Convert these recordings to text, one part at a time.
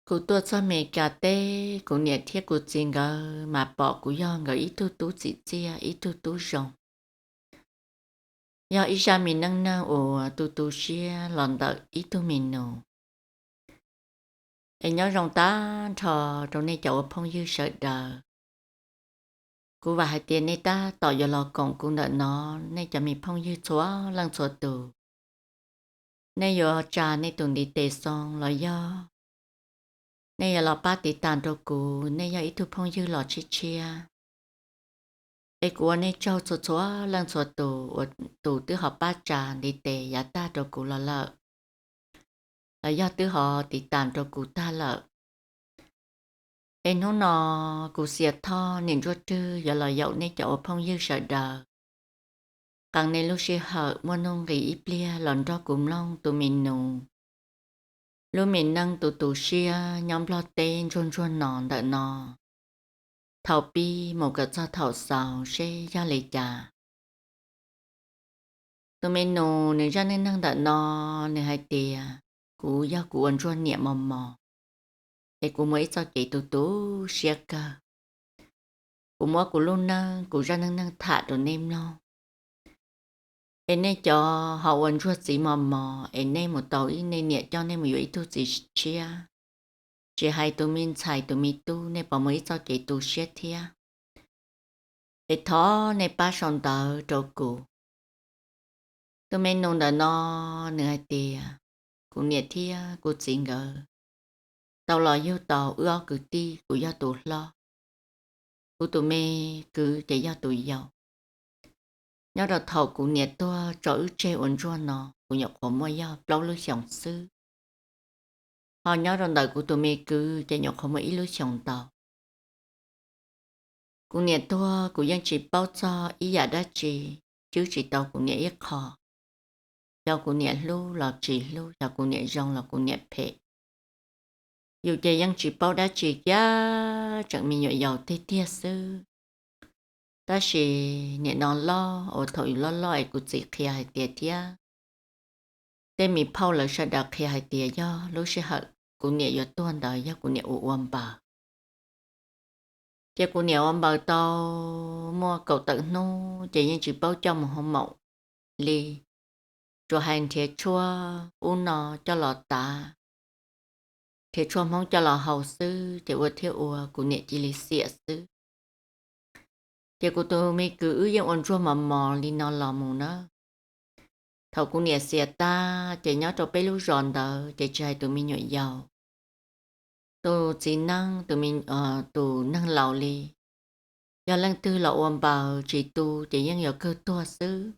Kuv tuaj txog Mes Kas teb, kuv niam thiab kuv txiv nkawd mas pom kuv yog nkawd ib tug tub txim txiaj, ib tug tub zoo. Yog ib zaj me neej neeg uas tu tu siab los ntawm ib tug me nus. Es nyob zoo tag nrho rau nej cov ua phooj ywg sawv daws. Kuv vam hais tias nej tab tom yuav los koom kuv ntawm no, nej cov me phooj ywg txhua leej txhua tus. Nej yuav tsa nej tus ntiv tes xoo los yog nej yuav los pab tiv tas rau kuv, nej yog ib tug phooj ywg los tshiab tshiab. Es kuv ua nej tsaug txhua txhua leej txhua tus uas tus twb ho pab tsa ntiv tes yav tag rau kuv los lawm, los yog twb ho tiv tas rau kuv tag lawm. Es hnub no kuv Xias Thoj niam Ntsuab Rwg yuav los yaum nej cov ua phooj ywg sawv daws, qee nej lub sij hawm muaj nuj nqis ib pliag los nrog kuv mloog tus me nus lub me neej tu tu siab nyob Nplog teb ntsuag ntsuag no ntawm no, thaum pib mus kom txog thaum xaus seb yog li cas. Tus me nus nws zaj neej neeg ntawm no, nws hais tias, kuv yog kuv ua ntsuag niam mos mos, es kuv muaj ib txoj kev tu tu siab kawg. Kuv muab kuv lub neej, kuv zaj neej neeg tham rau nej mloog. Es nej cov ho ua ntsuag txiv mos mos, es nej mus tau ib, nej niam coj nej mus yuav ib tug txiv tshiab, tsis hais tus me ntxhais tus me tub, nej puas muaj ib txoj kev tu siab thiab? Es thov nej pab sau ntawv rau kuv. Tus me nus ntawm no, nws hais tias, kuv niam thiab kuv txiv nkawd tau los yug tau wb ob kwv tij, kuv yog tus hlob, kuv tus me kwv ces yog tus yau. Nyob rau thaum kuv niam tuag tso wb tseg ua ntsuag no, kuv nyuam qhuav muaj yog plaub lub xyoos xwb. Ho nyob rau ntawm kuv tus me kwv ces nyuam qhuav muaj ib lub xyoos ntau. Kuv niam tuag kuv yeej tsis paub txog ib yam dab tsi, cwb tsis tau kuv niam ib qho. Xyov kuv niam hlub los tsis hlub, xyov kuv niam zoo los kuv niam phem. Yus ces yeej tsis paub dab tsi kiag, tseem me nyuam yaus tiag tiag xwb. Tab sis nim no loj, uas thaum yus loj loj es kuv txiv qhia hais tias thiab tej me phauj lawv sawv daws qhia hais tias yog lub sij hawm kuv niam yuav tuag ntawd yog kuv niam ua ua npaws. Ces kuv niam ua npaws tau muaj kaum tawm hnub ces yeej tsis paub coj mus hoo maum li, tsuas hais nrhiav tshuaj ub no coj los tav, nrhiav tshuaj Hmoob coj los haus xwb, ces ua thiab ua kuv niam cia li xiam xwb. Ces kuv tus me kwv wb yeej ua ntsuag mos mos li no los mus na. Thaum kuv niam xiam tag ces nyob rau peb lub zos ntawd ces tsis hais tus me nyuam yaus, tus txiv neej, tus me, tus neeg laus li, yog leej twg los ua npaws tsis tu ces yeej yuav kawg tuag xwb.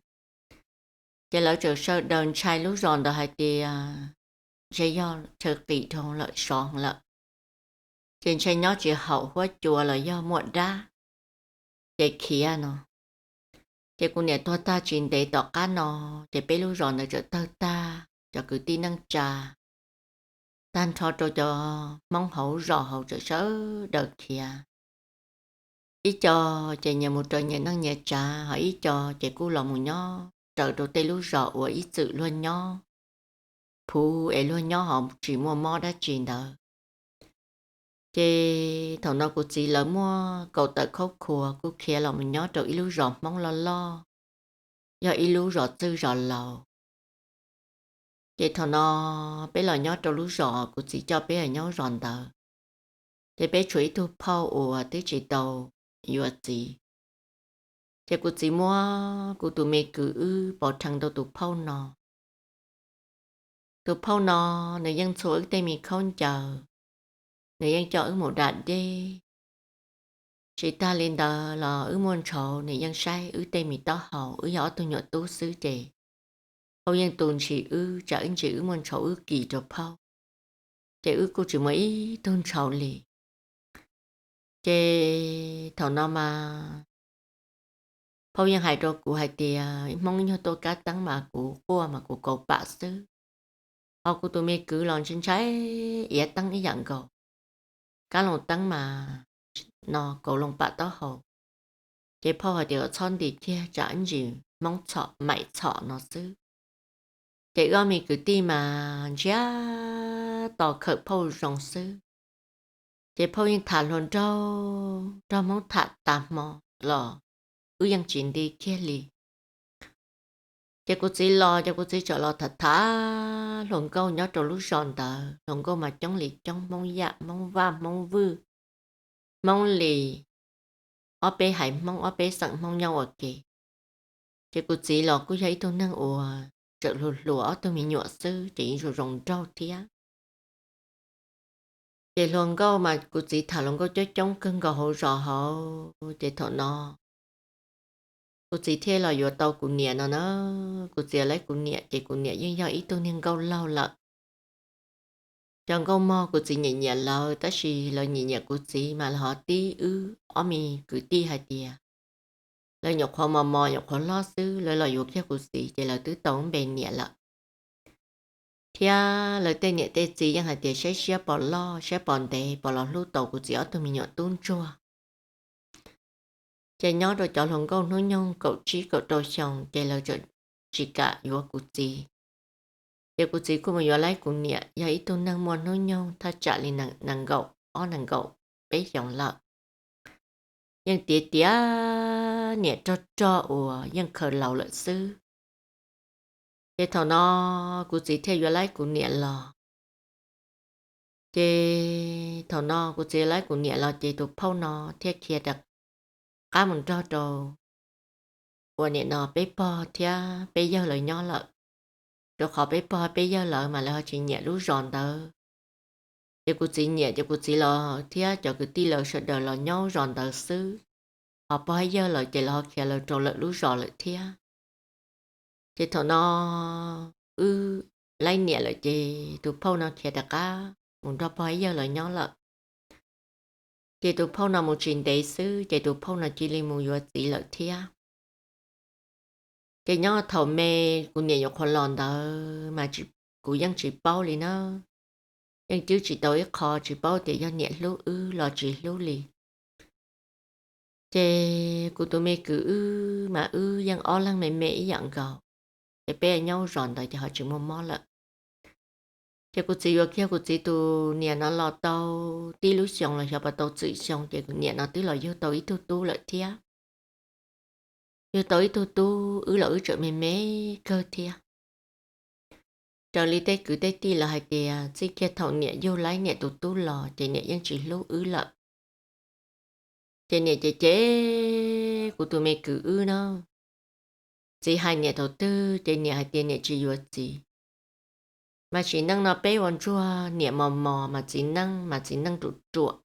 Ces lawv txawm sawv daws ntshai lub zos ntawd hais tias ntshe yog chaw qis dhau lawm, sov lawm, ces ntshe nyob tsis haum huab cua los yog muaj dab, ces khiav no. Ces kuv niam tuag tag tsis ntev tom qab no, ces peb lub zos ntawd txawm tawg tag, cov kwv tij neej tsa, tag nrho rau cov Hmoob hauv zos hauv txawm sawv daws khiav. Ib co ces nyias mus raws nyias neej nyias tsav, ho ib co ces kuj los mus nyob raws rau tej lub zos uas ib txwm luag nyob, phuv es luag nyob ho tsis muaj mob dab tsi ntawd. Ces thaum no kuv txiv lawv muaj kaum tawm khaub khuas kuj khiav los mus nyob rau ib lub zos Hmoob loj loj, yog ib lub zos txwj zos laus. Ces thaum no peb los nyob rau lub zos kuv txiv coj peb los nyob zos ntawd, ces peb tshuav ib tug phauj uas twb tsis tau yuav txiv. Ces kuv txiv muab kuv tus me kwv wb pov rhees rau tus phauj no. Tus phauj no nws yeej txhua wb tej me khaub ncaws, nws yeej coj wb mus da dej. Tsis tag li ntawd los wb muaj ntshauv nws yeej saib wb tej me taub hau, wb yog ob tug nyuam tub xwb ces phauj yeej tu ntshis wb, tsam ib ntsis wb muaj ntshauv wb kis rau phauj, ces wb kuj tsis muaj ib tug ntshauv li. Ces thaum no mas phauj yeej hais rau kuv hais tias Hmoob ib nyuag tuaj kab teeb mas kuv quaj mas kuv kaus pam xwb. Ho kuv tus me kwv los ntshai ntshai iav teeb ib yam nkaus, kab loo teeb mas no kaus loo pam taub hau. Ces phauj hais tias kom txhob nti kiag tsam ib ntsis Hmoob txhom maim txhom no xwb. Ces wb ob me kwv tij mas ntsiag to khawm phauj zoo xwb. Ces phauj yeej tham hluas nraug, nrog Hmoob tham tas hmo los wb yeej tsis nti kiag li. Ces kuv txiv los ces kuv txiv txawm los tham tham hluas nkauj nyob rau lub zos ntawd. Hluas nkauj mas coob li coob, Hmoob Yaj, Hmoob Vaj, Hmoob Vwj, Hmoob Lis, ob peb haiv Hmoob, ob peb xeem Hmoob nyob ua ke. Ces kuv txiv los kuj yog ib tug neeg uas tseem hluas hluas, ob tug me nyuam xwb ces yeej zoo zoo nraug thiab. Ces hluas nkauj mas kuv txiv tham hluas nkauj coob coob kawg nkaus hauv zos hauv. Ces thaum no kuv txiv thiaj los yuav tau kuv niam no na. Kuv txiv yuav kuv niam ces kuv niam yeej yog ib tug niag nkauj laug lawm. Cov nkauj mog kuv txiv nyiam nyiam lawv, tab sis lawv nyiam nyiam kuv txiv mas lawv ho tib wb ob me kwv tij hais tias lawv nyuam qhuav mos mos nyuam qhuav hlob xwb, lawv los yuav kiag kuv txiv ces lawv twb tau npe niam lawm. Thiab lawv tej niam tej txiv yeej hais tias saib siab pos loj saib pos ntev pos los hlub tau kuv txiv ob tug me nyuam tub ntsuag. Ces nyob rau cov hluas nkauj hnub nyoog kaum tsib kaum rau xyoo ces lawv txawm tsis kam yuav kuv txiv. Ces kuv txiv kuj mus yuav kuv niam, yog ib tug neeg muaj hnub nyoog thaj tsam li nees nkaum ob nees nkaum peb xyoos lawm. Yeej tiav tiav niam rog rog uas yeej khaws laus lawm xwb. Ces thaum no kuv txiv thiaj yuav kuv niam los. Ces thaum no kuv txiv yuav kuv niam los ces tus phauj no thiaj khiav rov qab mus nrog rau uas nim no peb pog thiab peb yawg lawv nyob lawm, rau qhov peb pog peb yawg lawv mas lawv ho tsis nyiam lub zos ntawd. Ces kuv txiv nyiam ces kuv txiv los thiab cov kwv tij lawv sawv daws los nyob zos ntawd xwb, ho pog thiab yawg lawv ces lawv ho khiav lawv rau lawm lub zos lawm thiab. Ces thaum no wb laib niam lawm ces tus phauj no khiav rov qab mus nrog pog thiab yawg lawv nyob lawm. Ces tus phauj no mus tsis ntev xwb ces tus phauj no cia li mus yuav txiv lawm thiab. Ces nyob thaum me kuv niam yuav qhuav los ntawd mas kuv yeej tsis paub li na, yeej cwb tsis tau ib qho, tsis paub tias yog niam hlub wb los tsis hlub li. Ces kuv tus me kwv wb mas wb yeej ob leeg me me ib yam nkaus, ces peb nyob zos ntawd ces ho tsis muaj mob lawm. Ces kuv txiv yuav kiag kuv txiv tus niam no los tau tib lub xyoo los xyov puas tau txwm xyoo ces kuv niam no twb los yug tau ib tug tub lawm thiab. Yug tau ib tug tub wb los wb tseem me me kawg thiab. Raws li tej kwv tej tij lawv hais tias txij kiag thaum niam yug laib niam tus tub los ces niam yeej tsis hlub wb lawm. Ces niam cem cem kuv tus me kwv wb na. Txiv hais niam thaum twg ces niam hais tias niam tsis yuav txiv. Mas sim neej no peb ua ntsuag niam mos mos mas txiv neej mas txiv neej ruam ruam.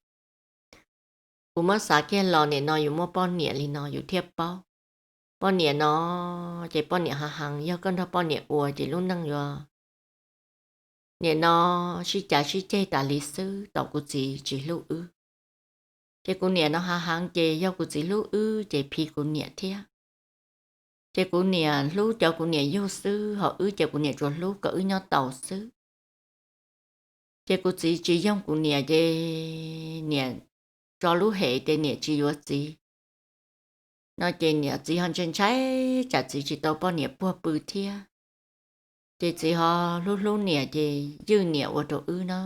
Kuv muab xav kiag los nim no yus muaj poj niam li no yus thiaj paub. Poj niam no ces poj niam hav heev, yog koj nrog poj niam ua ces lub neej yuav nim no sib cav sib ceg tas li xwb, thaum kuv txiv tsis hlub wb. Ces kuv niam no hav heev ces yog kuv txiv hlub wb ces phiv kuv niam thiab. Ces kuv niam hlub cov kuv niam yug xwb, ho wb ces kuv niam tsuas hlub kom wb nyob tau xwb. Ces kuv txiv tsis yoog kuv niam ces niam tso lub hem tias niam tsis yuav txiv no ces niam txiv ho ntshai ntshai tsam txiv tsis tau poj niam puag pw thiab. Ces txiv ho hlub hlub niam ces ywj niam ua rau wb na.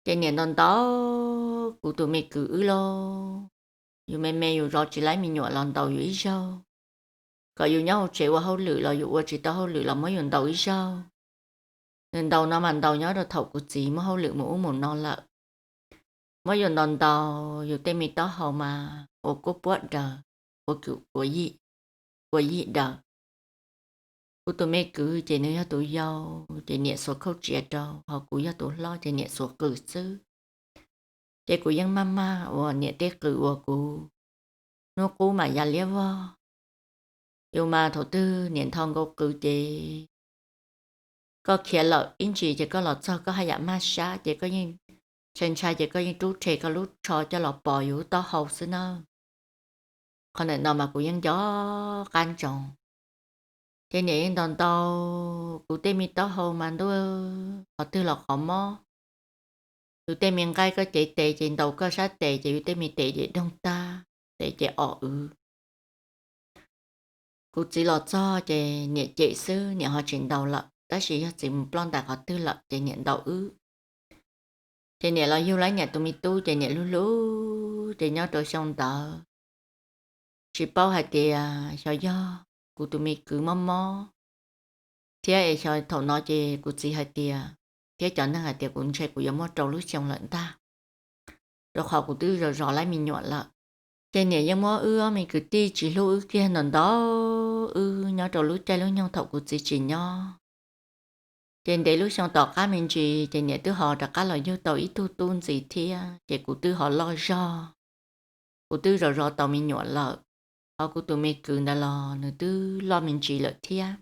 Ces niam ntaus ntaus kuv tus me kwv wb lauj, yus me me yus zov tsis laib me nyuam los ntaus yus ib zaug, kom yus nyob hauv tsev ua hauj lwm los yus ua tsis tau hauj lwm los muab yus ntaus ib zaug. Nws ntaus no mas ntaus nyob rau thaum kuv txiv muaj hauj lwm mus ub mus no lawm. Muab yus ntaus ntaus yus tej me taub hau mas ua kuj puab daws, ua yig daws. Kuv tus me kwv ces nws yog tus yau, ces niam xuas khauj tsiav rau, ho kuv yog tus hlob ces niam xuas qws xwb. Ces kuv yeej maj maj ua niam tej qws ua kuv, hnub qub mas ya liab vog. Yus mas thaum twg niam nthos nkaus qws ces koj khiav lawm ib ntsis ces koj los txog koj haj yam maj sab ces koj yeej ntshai ntshai ces koj yeej rub rhe koj lub tsho coj los pos yus lub taub hau xwb na. Qhov ntawm no mas kuv yeej nco qab ntsoov. Ces niam yeej ntaus ntaus kuv tej me taub hau mas ntuj, qhov twg los qhov mob. Yus tej me nqaij koj cev tes ces ntaus koj sab tes ces yus tej me tes ces doog tag, tes ces om wv. Kuv txiv los txog ces niam cem xwb, niam ho tsis ntaus lawm, tab sis yog txiv mus ploj ntais qhov twg lawm ces niam ntaus wb. Ces niam los yug lawm niam tus me tub ces niam hlub hlub ces nyob rau xyoo ntawd tsis paub hais tias xyov yog kuv tus me kwv mob mob thiab es xyov thaum no ces kuv txiv hais tias, thiab cov neeg hais tias kuv ntshe kuv yuav muaj rau lub xyoo lawm ntag, rau qhov kuv twb zov zov lawv me nyuam lawm. Ces niam yeej muab wb ob me kwv tij tsis hlub wb kiag ntau ntau, wb nyob rau lub caij lub nyoog thaum kuv txiv tsis nyob. Ces ntev lub xyoo tom qab me ntsis ces niam twb ho rov qab los yug tau ib tug tub ntxiv thiab ces kuv twb ho loj zog, kuv twb zov zov tau me nyuam lawm, ho kuv tus me kwv ntawd los nws twb loj me ntsis lawm thiab.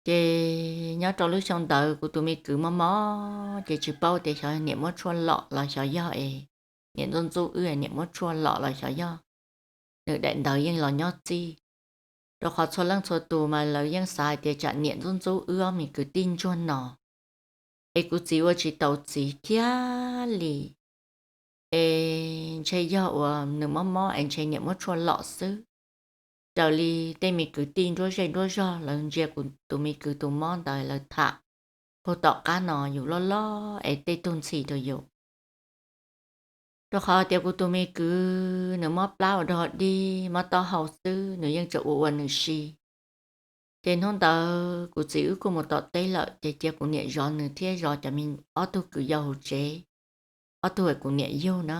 Ces nyob rau lub xyoo ntawd kuv tus me kwv mob mob ces tsis paub tias xyov niam muab tshuaj lom los xyov yog es niam ntxub ntxub wb, niam muab tshuaj lom los xyov yog nws daim ntawv yeej los nyob txij. Rau qhov txhua leej txhua tus mas lawv yeej xav hais tias tsam niam ntxub ntxub wb ob me kwv tij ntsuag no es kuv txiv ua tsis tau txiv kiag li, es ntshe yog uas nws mob mob es ntshe niam muab tshuaj lom xwb. Raws li tej me kwv tij nruab zej nruab zog lawv ntsia kuv tus me kwv tus mob ntawd lawv tham, puag tom qab no yus loj loj es tej tug ntxhi rau yus. Rau qhov tias kuv tus me kwv nws mob plab ua dog dig, mob taub hau xwb, nws yeej tseem ua ua nws si. Ces hnub ntawd kuv txiv wb kuj mus tom teb lawm ces cia kuv niam zov nws thiab zov cov me ob tug kwv yau hauv tsev, ob tug uas kuv niam yug na.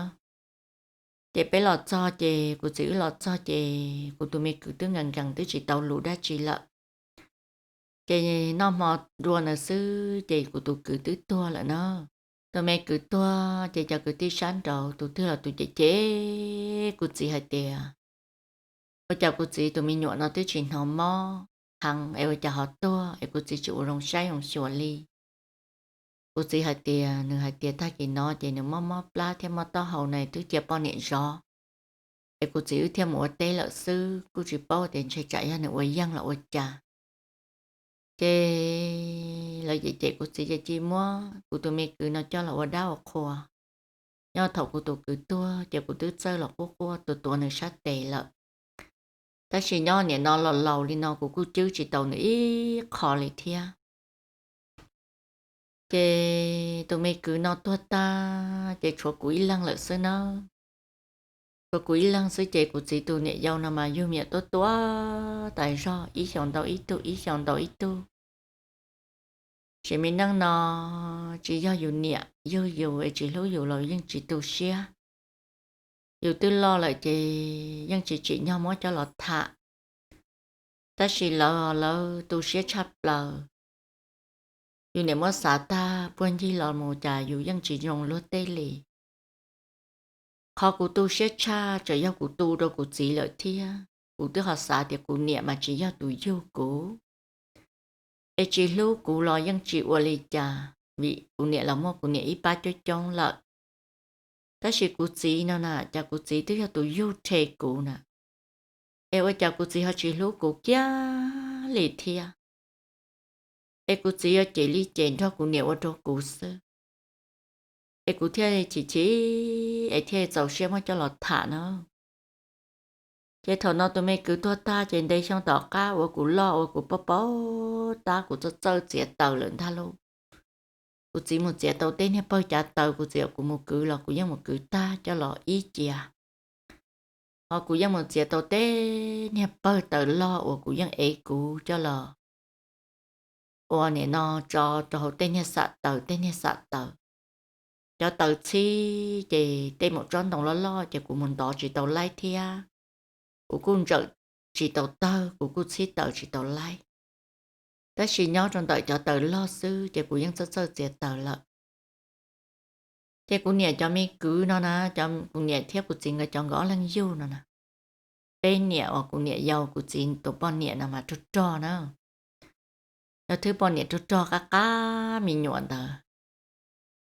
Ces peb los txog ces kuv txiv wb los txog ces kuv tus me kwv twb nkees nkees twb tsis tau lus dab tsi lawm. Ces noj hmo dua ntawd xwb ces kuv tus kwv twb tuag lawm na. Tus me kwv tuag ces cov kwv tij sab nraud tus twg los tus cem cem kuv txiv hais tias, ua cas kuv txiv tus me nyuam no twb tsis hnov mob heev es ua cas ho tuag es kuv txiv tsis ua zoo saib zoo xyuas li. Kuv txiv hais tias, nws hais tias tag kis no ces nws mob mob plab thiab mob taub hau na twb cia poj niam zov, es kuv txiv wb thiaj mus ua teb lawm xwb, kuj tsis paub tias ntshe tsam yog nws ua yeeg los ua cas. Ces lawv cem cem kuv txiv ces cia muab kuv tus me kwv no coj los ua dab ua qhua. Nyob thaum kuv tus kwv tuag ces kuv twb txawj los quaj quaj tuav tuav nws sab tes lawm. Tab sis nyob nim no los laus li no kuv kuj cwb tsis tau nws ib qho li thiab. Ces tus me kwv no tuag tag ces tshuav kuv ib leeg lawm xwb na. Tshuav kuv ib leeg xwb ces kuv txiv tus niam yau no mas yug me nyuam tuab tuab tas zog, ib xyoos ntau ib tug, ib xyoos ntau ib tug. Sim me neej no tsis yog yus niam yug yus es tsis hlub yus los yeej tsis tu siab. Yus twb loj lawm ces yeej tsis tsim nyog muab coj los tham. Tab sis lawv, lawv tu siab tshaj plaws. Yus niam muab xav tag puag ncig los mus cas yus yeej tsis zoo luag tej li. Qhov kuv tu siab tshaj tseem yog kuv tu rau kuv txiv lawm thiab. Kuv twb ho xav tias kuv niam mas tsis yog tus yug kuv, es tsis hlub kuv los yeej tsis ua li cas, vim kuv niam los muaj kuv niam ib pab coob coob lawm. Tab sis kuv txiv no na, cas kuv txiv twb yog tus yug rhe kuv na, es ua cas kuv txiv ho tsis hlub kuv kiag li thiab. Es kuv txiv yuav cem li cem nrog kuv niam ua rau kuv xwb, es kuv thiaj chim chim es thiaj txaus siab muab coj los tham na. Ces thaum no tus me kwv tuag tag ces ntev xyoo tom qab uas kuv loj uas kuv paub paub tab kuv txawj txawj txiav taws lawm ntag lauj. Kuv txiv mus txiav tau tej niag pawg cav taws, kuv txiv kom kuv mus kwv los kuv yeej mus kwv tag coj los ib cia. Ho kuv yeej mus txiav tau tej niag pawg taws log uas kuv yeej ev kuv coj los ua nim no tso rau hauv tej niag xam taws tej niag xam taws. Cov taws txhib ces tej maum tsob ntoo loj loj ces kuv mus ntov tsis tau laib thiab. Kuv kuj ntsawm tsis tau tawg, kuv kuj txhib taws tsis tau laib. Tab sis nyob rau ntawm cov taws log xwb ces kuv yeej txawj txawj txiav taws lawm. Ces kuv niam cov me kwv no na, kuv niam thiab kuv txiv nkawd cov nkawd ob leeg yug no na, peb niam uas kuv niam yau kuv txiv tus poj niam no mas rog rog na. Yog thwb poj niam rog rog qab qab me nyuam ntawd,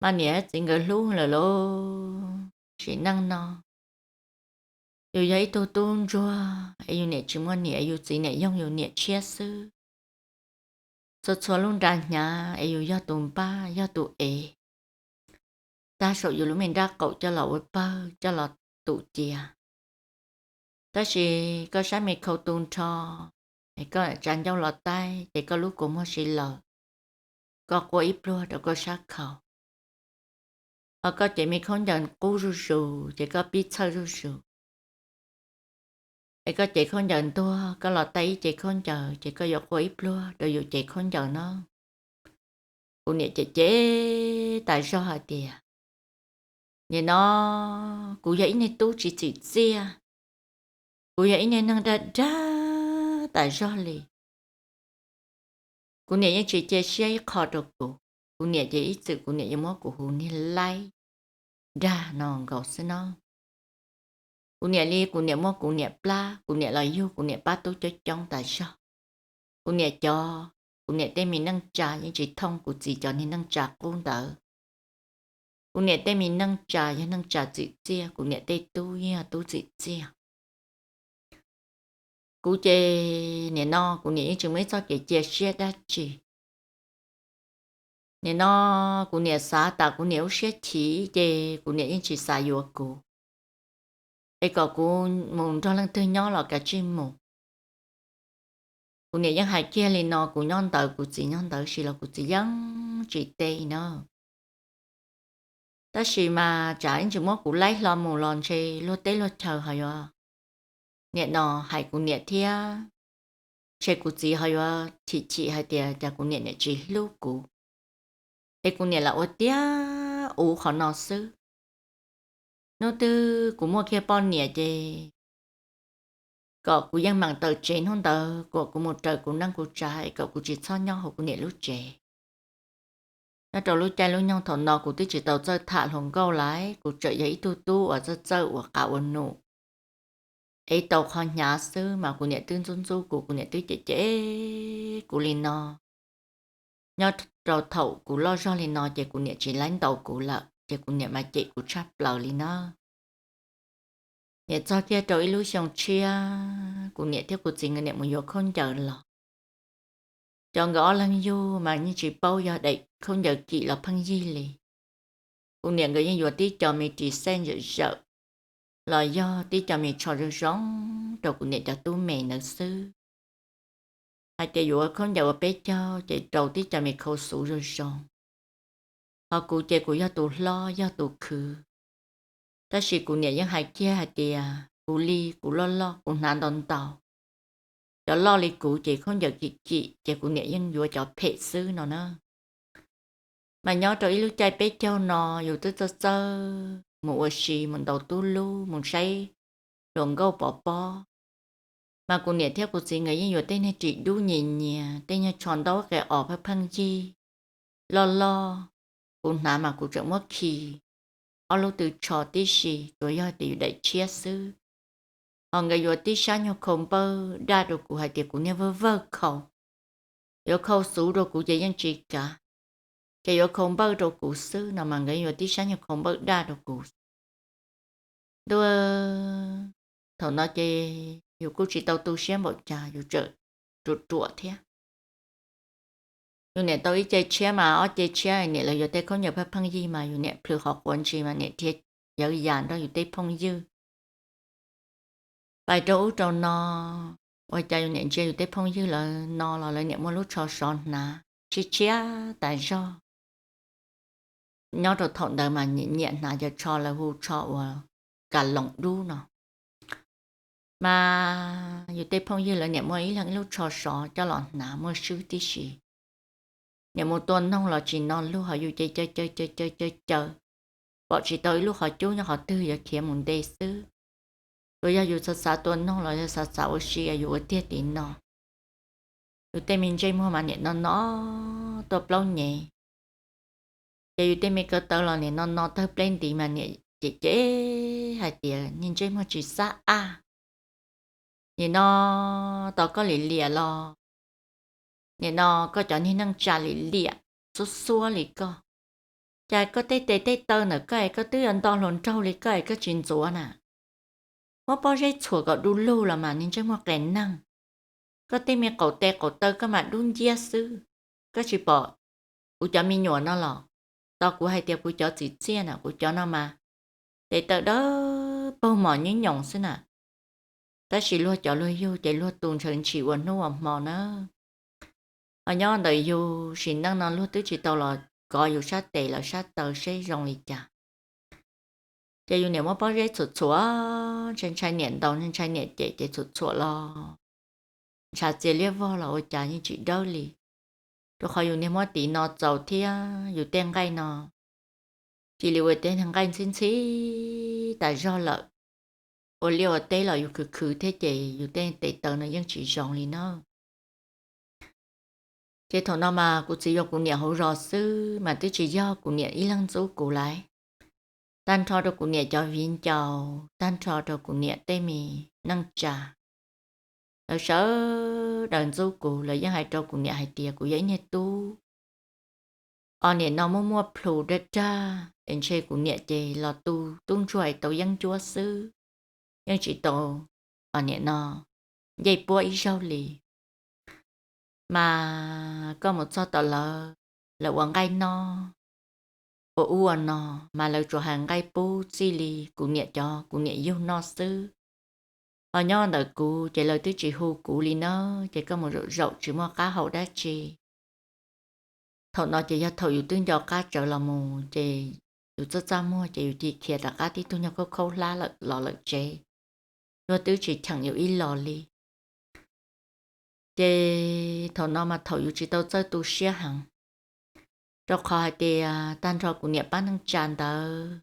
mas niam txiv nkawd hlub lawm lauj. Sim neej no yus yog ib tug tub ntsuag es yus niam tsis muaj niam, yus txiv niam yoog yus niam tshiab xwb. Txhua txhua lub nra hnyav es yus yog tus npaj yog tus ev, tag saum yus lub me nrab qaum coj los ua pawg coj los tum cia. Tab sis koj sab me khau tu nrho, es koj tsa ncauj los taib ces koj lub kua muag si lawm, koj quaj ib pluag rau koj sab khau. Ho koj ces me khaub ncaws qub zuj zus ces koj pib txhawj zuj zus. Es koj ces khaub ncaws ntuag, koj los taij ib ce khaub ncaws ces koj yuav qua ib pluag rau yus ces khaub ncaws no. Kuv niam cem cem tas zog hais tias, nim no kuv yog ib niag tub tsis txim txiaj, kuv yog ib niag neeg dag dag tas zog li. Kuv niam yeej tsis cia siab ib qho rau kuv. Kuv niam ces ib txwm kuv niam yuav muab kuv hu niag laib dag no nkaus xwb no. Kuv niam li kuv niam muab kuv niam plab, kuv niam los yug kuv niam pab tub coob coob tas zog. Kuv niam cov, kuv niam tej me neej tsa yeej tsis thooj kuv txiv cov niag neej tsa qub ntawd. Kuv niam tej me neej tsa yog neej tsa txim txiaj, kuv niam tej tub yeej yog tub txim txiaj. Kuv ces nim no kuv niam yeej tsis muaj ib txoj kev cia siab dab tsi. Nim no kuv niam xav tas kuv niam lub siab chim ces kuv niam yeej tsis xav yuav kuv, es kom kuv mus nrog leej twg nyob los kav tsij mus. Kuv niam yeej hais kiag li no, kuv nyob ntawd kuv txiv nyob ntawd, sis los kuv txiv yeej tsis teb na. Tab sis mas tsam ib ntsis muab kuv laib hlo mus los ntshe luag teb luag chaw ho yuav, nim no hais kuv niam thiab, ntshe kuv txiv ho yuav chim chim hais tias cas kuv niam niam tsis hlub kuv, es kuv niam lam ua tiag ua qhov no xwb. Hnub twg kuv muaj kiag poj niam ces kom kuv yeej meem tawm tsev hnub ntawd kom kuv mus raws kuv neej kuv tsa, es kom kuv tsis txhob nyob hauv kuv niam lub tsev. Nyob rau lub caij lub nyoog thaum no kuv twb tsis tau txawj tham hluas nkauj lawm, kuv tseem yog ib tug tub uas txawj txawj ua qav ua num, es tau qhov hnyav xwb mas kuv niam twb ntxub ntxub kuv, kuv niam twb cem cem kuv li no. Nyob rau thaum kuv loj zog li no ces kuv niam tsis laib ntaus kuv lawm ces kuv niam mas cem kuv tshaj plaws li na. Niam txog kiag rau ib lub xyoo tshiab, kuv niam thiab kuv txiv nkawd niam mus yuav khaub ncaws los. Cov nkawd ob leeg yug mas yeej tsis paub yog daim khaub ncaws kim los pheej yig li. Kuv niam nkawd yeej yuav tib co me ris xej zawm zawm, los yog tib co me tsho zoo zoo rau kuv niam cov tub me ntawd xwb. Hais tias yuav khaub ncaws ua peb caug ces rau tib co me khau xuv zoo zoo. Ho kuv ces kuv yog tus hlob yog tus khwv, tab sis kuv niam yeej hais kiag hais tias kuv li kuv loj loj kuv hnav ntau ntau. Cov loj li kuv ces khaub ncaws kim kim ces kuv niam yeej yuav cov phem xwb no na. Mas nyob rau ib lub caij peb caug no yus twb txawj txawj mus ua si, mus ntaus tub lub, mus saib hluas nkauj pov pob. Mas kuv niam thiab kuv txiv nkawd yeej yuav tej niag ris dub nyias nyias, tej niag tsho ntaub qe os pheej pheej yig loj loj. Kuv hnav mas kuv tseem muab khi ob lub tw tsho tib si, tsuas yog tias yus daim tshiab xwb. Ho nkawd yuav tib sab nyuag khau npawj daj rau kuv hais tias kuv niag vawg vawg khau, yuav khau xuv rau kuv ces yeej tsis kav, ces yuav khau npawj rau kuv xwb no mas nkawd yuav tib sab nyuag khau npawj daj rau kuv. Ntuj, thaum no ces yus kuj tsis tau tu siab npaum cas, yus tseem ruam ruam thiab. Yus niam tau ib ce tshiab mas ob ce tshiab niam lawv yuav tej khaub ncaws pheej pheej yig mas yus niam plhws qhov quav ntsis mas niam dhia yawv yas nrog yus tej phooj ywg pais rau ub rau no. Ua cas yus niam ntsia yus tej phooj ywg lawv no los lawv niam muaj lub tsho sov hnav tshiab tshiab tas zog. Nyob rau thaum ntawd mas nyiam nyiam hnav cov tsho lawv hu tsho uas kas loos dub no. Mas yus tej phooj ywg lawv niam muaj ib leeg ib lub tsho sov coj los hnav muaj swb tib si. Niam mus tua noog los tsis no lug, ho yus ces caw caw caw caw caw caw, pom tsis tau ib lub qhov cub nyob qhov twg yuav khiav mus nte xwb. Tsuas yog yus xav xav tua noog los yog xav xav ua si yus ua tiag tim no. Yus tej me ntsej muag mas niam no no tuaj plaub nyev, ces yus tej me ko taw los niam no no tawg pleb ntiv mas niam cem cem hais tias niag ntsej muag tsis xab aj, nim no tos koj lim liam los, nim no koj cov niag neej tsa lim liam xuab xuab li koj. Cas koj tej tes tej taw ntawm koj es koj twb yuav nto hluas nraug li koj es koj tsis ntxuav na? Muab pob zeb txhuam kom du lug los mas niag ntsej muag qes neeg. Koj tej me qaum tes qaum taw koj mas dub nciab xwb. Koj tsis pom kuv cov me nyuam no los? Tos kuv hais tias kuv cov txim txiaj na, kuv cov no mas tes taw dawb paug mos nyuj nyoos xwb na. Tab sis luag cov luag yug ces luag tu ntshaw ntshis ua hnub ua hmo na. Ho nyob ntawm yus sim neej no luag twb tsis tau los kov yus sab tes lawv sab taw seb zoo li cas. Ces yus niam muab pob zeb txhuam txhuam, ntshai ntshai niam ntaus, ntshai ntshai niam cem ces txhuam txhuam los ntshav txias liab vog los ua cas yeej tsis dawb li. Rau qhov yus niag muab tiv no txaus thiab yus tej nqaij no cia li ua tej nqaij ntxhib ntxhib tas zog lawm. Ua liaj ua teb los yus khwv khwv thiab ces yus tej tes taw no yeej tsis zoo li na. Ces thaum no mas kuv txiv yuav kuv niam hauv zos xwb mas twb tsis yog kuv niam ib leeg ntxub kuv lawm, tag nrho rau kuv niam cov viv ncaus, tag nrho rau kuv niam tej me neej tsa, lawv sawv daws ntxub kuv. Lawv yeej hais rau kuv niam hais tias kuv yog ib niag tub os, nim no muaj muaj plhu dag dag es ntshe kuv niam ces los tu tub ntsuag es tau yeeb ncuab xwb, yeej tsis tau os nim no ncej puab ib zaug li. Mas koj mus txog tom lawv, lawv ua nqaij noj, ua ub ua no, mas lawv tsuas hais nqaij pub txij li kuv niam cov kuv niam yug noj xwb. Ho nyob ntawm kuv ces lawv twb tsis hu kuv li na, ces koj mus zaum zaum tsis muaj qab hau dab tsi. Thaum no ces yog thaum yus twb nco qab tsawv los mus ces yus txaj txaj muag ces yus cia li khiav rov qab tib tug nyuag khaub khaub hlab lawm los lawm tsev, luag twb tsis cheem yus ib los li. Ces thaum no mas thaum yus tsis tau txawj tu siab heev, rau qhov hais tias tag nrho kuv niam pab neej tsa ntawd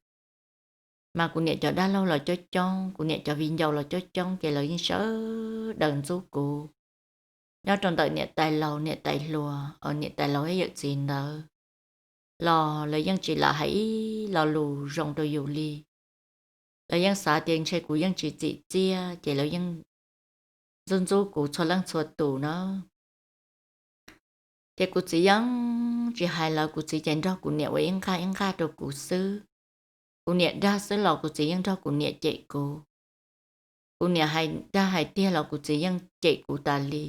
mas kuv niam cov dab laug los coob coob, kuv niam cov viv ncaus los coob coob ces lawv yeej sawv daws ntxub kuv. Nyob rau ntawm niam tais laus, niam tais hluas, niam tais laus thiab yawm txiv ntawd los lawv yeej tsis lam hais ib lo lus zoo rau yus li. Lawv yeej xav tias ntshe kuv yeej tsis txim txiaj ces lawv yeej ntxub ntxub kuv txhua leej txhua tus na. Ces kuv txiv yeej tsis hais lawv, kuv txiv ces nrog kuv niam ua ib nqag ib nqag rau kuv xwb. Kuv niam dag xwb los kuv txiv yeej nrog kuv niam cem kuv. Kuv niam hais dag hais tiag los kuv txiv yeej cem kuv tas li.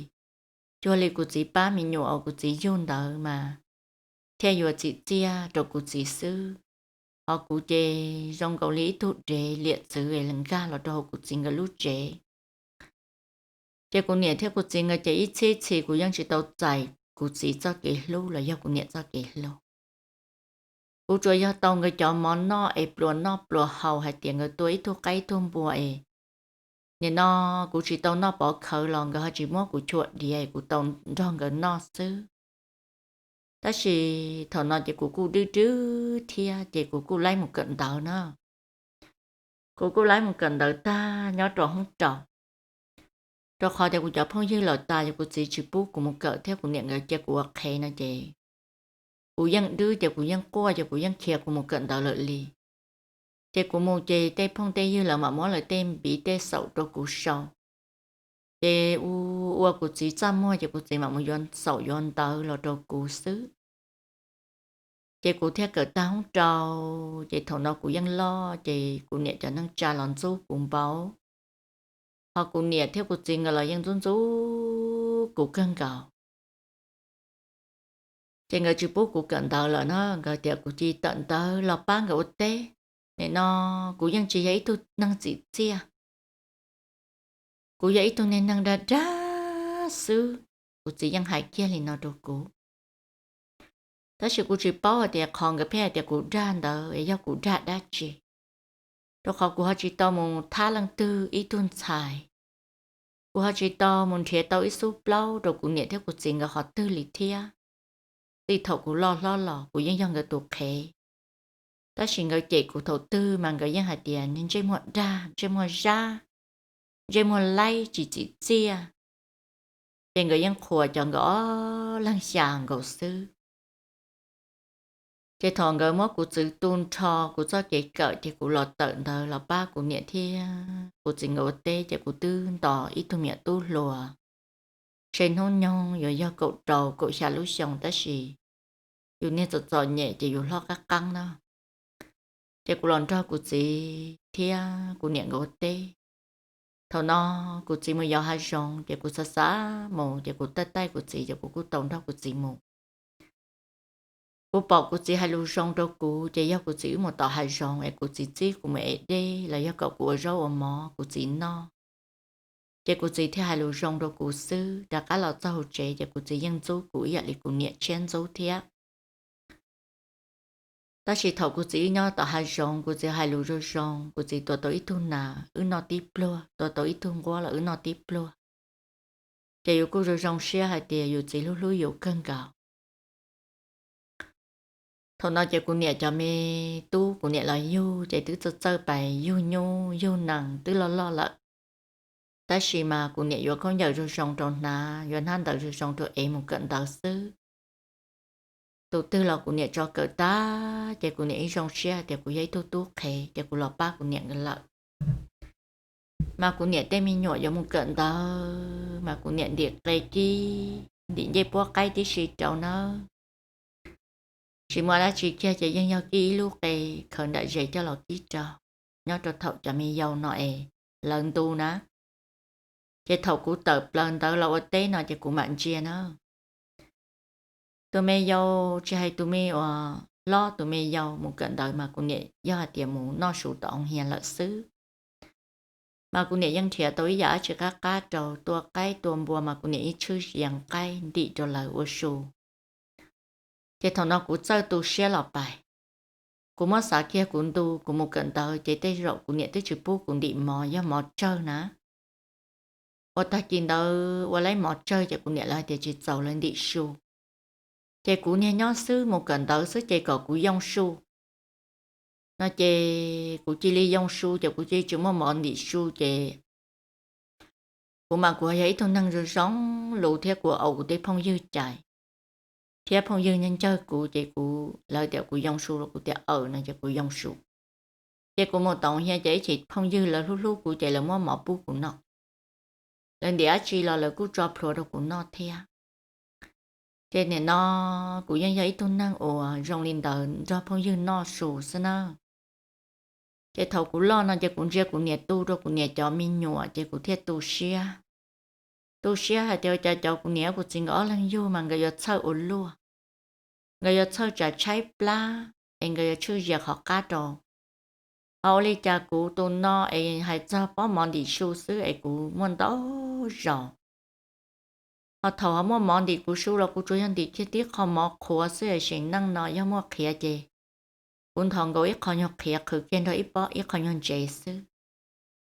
Cuag li kuv txiv pab me nyuam uas kuv txiv yug ntawd mas thiaj yuav txim txiaj rau kuv txiv xwb. Ho kuv ces zoo nkaus li ib tug dev liam txwv nkag los rau hauv kuv txiv nkawd lub tsev. Ces kuv niam thiab kuv txiv nkawd ces ib txhib txhis kuv yeej tsis tau txais kuv txiv txoj kev hlub los yog kuv niam txoj kev hlub. Kuv tsuas yog tau nkawd cov mov noj es pluas noj pluas haus hais tias nkawd tua ib tug qaib ib tug npua es nim no kuv tsis tau noj pov khawv los nkawd ho tsis muab kuv chua diav es kuv tau nrog nkawd noj xwb. Tab sis thaum no ces kuv kuj dwb dwb thiab ces kuv kuj laib mus kawm ntawv na. Kuv kuj laib mus kawm ntawv tag nyob rau hoob rau, rau qhov tias kuv cov phooj ywg lawm tas ces kuv txiv tsis pub kuv mus kawm thiab kuv niam nkawd cia kuv ua qhev no ces kuv yeej dwb ces kuv yeej quaj ces kuv yeej khiav kuv mus kawm ntawv lawm li. Ces kuv mus ces tej phooj tej ywg lawv mam muab lawv tej npiv tej xaum rau kuv sau. Ces ua kuv txiv txaj muag ces kuv txiv mam mus yuav xaum yuav ntawv los rau kuv xwb. Ces kuv thiaj kawm tag hoob rau, ces thaum no kuv yeej loj ces kuv niam cov neej tsa los ntxub kuv npaum, ho kuv niam thiab kuv txiv nkawd los yeej ntxub ntxub kuv kawg nkaus. Ces nkawd tsis pub kuv kawm ntawv lawm na, nkawd tias kuv cia li tawm ntawv los pab nkawd ua teb. Nim no kuv yeej tsis yog ib tug neeg txim txiaj, kuv yog ib tug niag neeg dag dag xwb. Kuv txiv yeej hais kiag li no rau kuv. Tab sis kuv tsis paub hais tias qhov nkawd pheej hais tias kuv dag ntawd es yog kuv dag dab tsi, rau qhov kuv ho tsis tau mus thab leej twg ib tug ntxhais, kuv ho tsis tau mus nrhiav tau ib xub plaub rau kuv niam thiab kuv txiv nkawd qhov twg li thiab. Txij thaum kuv loj hlob los kuv yeej yog nkawd tus qhev, tab sis nkawd cem kuv thaum twg mas nkawd yeej hais tias ntsej muag dag, ntsej muag zab, ntsej muag laib tsis txim txiaj, ces nkawd yeej qhuas cov nkawd ob leeg xya nkaus xwb. Ces thaum nkawd muab kuv txwv tu nrho kuv txoj kev kawm ces kuv los tawm ntawv los pab kuv niam thiab kuv txiv nkawd ua teb ces kuv twb ntos ib tug me nyuam tub hluas, ntshe hnub nyoog yuav yog kaum rau kaum xya lub xyoo tab sis yus niag txom txom nyem ces yus hlob qab qeeb na. Ces kuv los nrog kuv txiv thiab kuv niam nkawd ua teb. Thaum no kuv txiv mus yos hav zoov ces kuv xav xav mus ces kuv taij taij kuv txiv ces kuv kuj tau nrog kuv txiv mus. Kuv pom kuv txiv hais lus zoo rau kuv ces yog kuv txiv wb mus tom hav zoov es kuv txiv txib kuv mus ev dej los yog kom kuv ua zaub ua mov kuv txiv noj, ces kuv txiv thiaj hais lus zoo rau kuv xwb. Rov qab los txog hauv tsev ces kuv txiv yeej ntxub kuv ib yam li kuv niam tshiab ntxub thiab. Tab sis thaum kuv txiv wb nyob tom hav zoov, kuv txiv hais lus zoo zoo, kuv txiv tua tau ib tug nas wb noj tib pluag, tua tau ib tug nquab los wb noj tib pluag. Ces yus kuj zoo zoo siab hais tias yus txiv hlub hlub yus kawg nkaus. Thaum no ces kuv niam cov me tub kuv niam los yug ces twb txawj txawj pais yug nyuj yug nees twb loj loj lawm. Tab sis mas kuv niam yuav khaub ncaws zoo zoo rau hnav, yuav hnab ntawv zoo zoo rau ev mus kawm ntawv xwb. Tus twg los kuv niam tso kawm tag ces kuv niam ib zoo siab tias kuv yog ib tug tub qhev ces kuv los pab kuv niam nkawd lawm. Mas kuv niam tej me nyuam yuav mus kawm ntawv mas kuv niam ntim qe kib, ntim ncej puab qaib tib si rau nawb. Tsis muaj dab tsi kiag ces yeej yog kib ib lub qe khaws nram zes coj los kib rau, nyob rau thaum cov me yau no es lawv ntu na. Ces thaum kuv tawm plaws ntawd los ua teb no ces kuv mam ntsia na. Tus me yau, tsis hais tus me uas hlob, tus me yau mus kawm ntawv mas kuv niam yog hais tias mus noj su tom oo hias lawm xwb. Mas kuv niam yeej nrhiav tau ib yam dab tsi qab qab rau, tua qaib tua npua mas kuv niam yeej tshwj sia qaib ntim rau lawv ua su. Ces thaum no kuv txawj tu siab los pais. Kuv muab xav kiag kuv ntu kuv mus kawm ntawv ces tej zaum kuv niam twb tsis pub kuv ntim mov, yog mov tsawg na. Ua tag kis ntawd ua laib mov tsawg ces kuv niam lawv hais tias tsis txaus lawv ntim su. Ces kuv niag nyob xwb mus kawm ntawv xwb ces kom kuv yoo su no ces kuv cia li yoo su ces kuv cia li tsis muaj mov ntim su ces kuv mas kuv yog ib tug neeg zoo zoo lus thiab kuv au kuv tej phooj ywg cais, thiab phooj ywg nyob ncawg kuv ces kuv, lawv tias kuv yoo su los kuv tias aws no ces kuv yoo su. Ces kuv mus tom hias ces ib chim phooj ywg lawv hlub hlub kuv ces lawv muab mov pub kuv noj. Lawv ntim dab tsi los lawv kuj tso plhuav rau kuv noj thiab. Ces nim no kuv yeej yog ib tug neeg uas zoo li ntawd nrog phooj ywg noj su xwb na. Ces thaum kuv loj no ces kuv ntsia kuv niam tu rau kuv niam cov me nyuam ces kuv thiaj tu siab. Tu siab hais tias ua cas cov kuv niam kuv txiv nkawd ob leeg yug mas nkawd yuav txhawj ua luaj, nkawd yuav txhawj tsam tshaib plab es nkawd yuav tshwj sia qhov qab rau. Ho ua li cas kuv tus no es hais txog pob mov ntim su xwb es kuv muaj ntau zaus. Ho thaum ho muaj mov ntim kuv su los kuv tsuas yog ntim kiag tib qho mov qhuav xwb es sim neej no yog muaj qhiav ces kuv nthos nkaus ib qho nyuag qhiav qhwv kiag nrog ib pob ib qho nyuag ntsev xwb.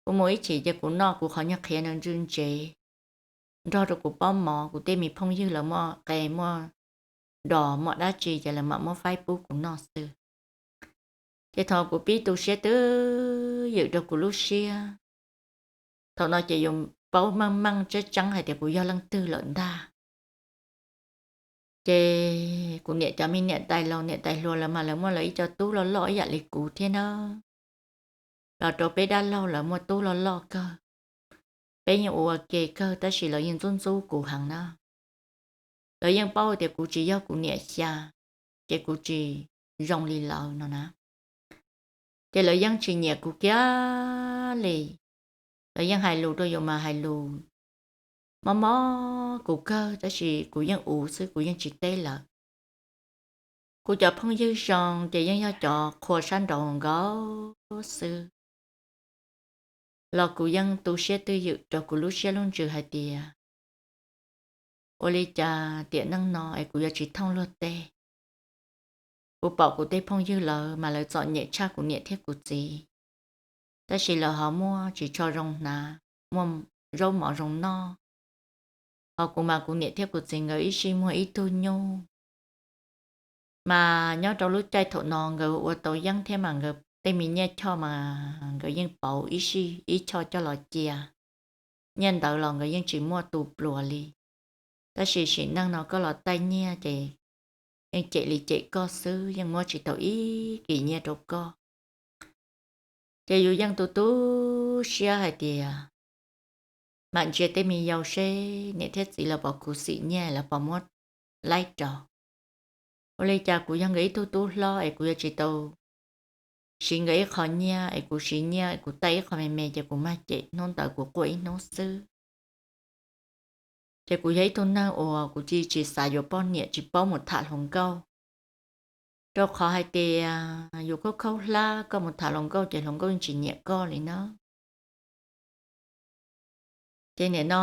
Kuv mus ib chim ces kuv noj kuv qhov nyuag qhiav ntsev ntsev nrog rau kuv pob mov, kuv tej me phooj ywg lawv muaj qe muaj dos muaj dab tsi ces lawv mam muab faib pub kuv noj xwb. Ces thaum kuv pib tu siab twb ywm rau kuv lub siab, thaum no ces yus paub meej meej tseeb tseeb hais tias kuv yog leej twg lawm ntag. Ces kuv niam cov me niam tais laus niam tais hluas lawv mas lawv muaj lawv ib co tub loj loj ib yam li kuv thiab na. Los rau peb dab laug lawv muaj tub loj loj kawg, peb yeej ua ua ke kawg tab sis lawv yeej ntxub ntxub kuv heev na. Lawv yeej paub tias kuv tsis yog kuv niam xya, ces kuv tsis zoo li lawv no na. Ces lawv yeej tsis nyiam kuv kiag li. Lawv yeej hais lus rau yus mas hais lus mob mob kuv kawg tab sis kuv yeej uv xwb kuv yeej tsis teb lawv. Kuv cov phooj ywg zoo ces yeej yog cov qhua sab nraud nkaus xwb. Los kuv yeej tu siab twj ywm rau kuv lub siab lub ntsws hais tias ua li cas tiam neej no es kuv yuav tsis thooj luag teb. Kuv pom kuv tej phooj ywg lawv mas lawv txom nyem tshaj kuv niam thiab kuv txiv, tab sis lawv ho muaj ris tsho zoo hnav, muaj zaub mov zoo noj. Ho kuv mas kuv niam thiab kuv txiv nkawd ib sij muag ib tug nyuj. Mas nyob rau lub caij thaum no nkawd ua tau yeeb thiab mas nkawd tej me nyiaj choj mas nkawd yeej pauv ib sij ib choj coj los cia. Nyiaj ntawd los nkawd yeej tsis muaj tu pluas li. Tab sis sim neej no koj los taij nyiaj ces yeej cem li cem koj xwb, yeej muab tsis tau ib kis nyiaj rau koj. Ces yus yeej tu tu siab hais tias mam ntsia tej me yau seb niam thiab txiv lawv puas khuv xim nyiaj lawv puas muab laib rau. Ua li cas kuv yog nkawd ib tug tub hlob es kuv yuav tsis tau siv nkawd ib qho nyiaj es kuv siv nyiaj kuv taij ib qho me me ces kuv mag cem hnub ntawd kuv quaj ib hnub xwb. Ces kuv yog ib tug neeg uas kuv tsis tsis xav yuav poj niam tsis paub mus tham hluas nkauj, rau qhov hais tias yus khaub khaub hlab koj mus tham hluas nkauj ces hluas nkauj yeej tsis nyiam koj li na. Ces nim no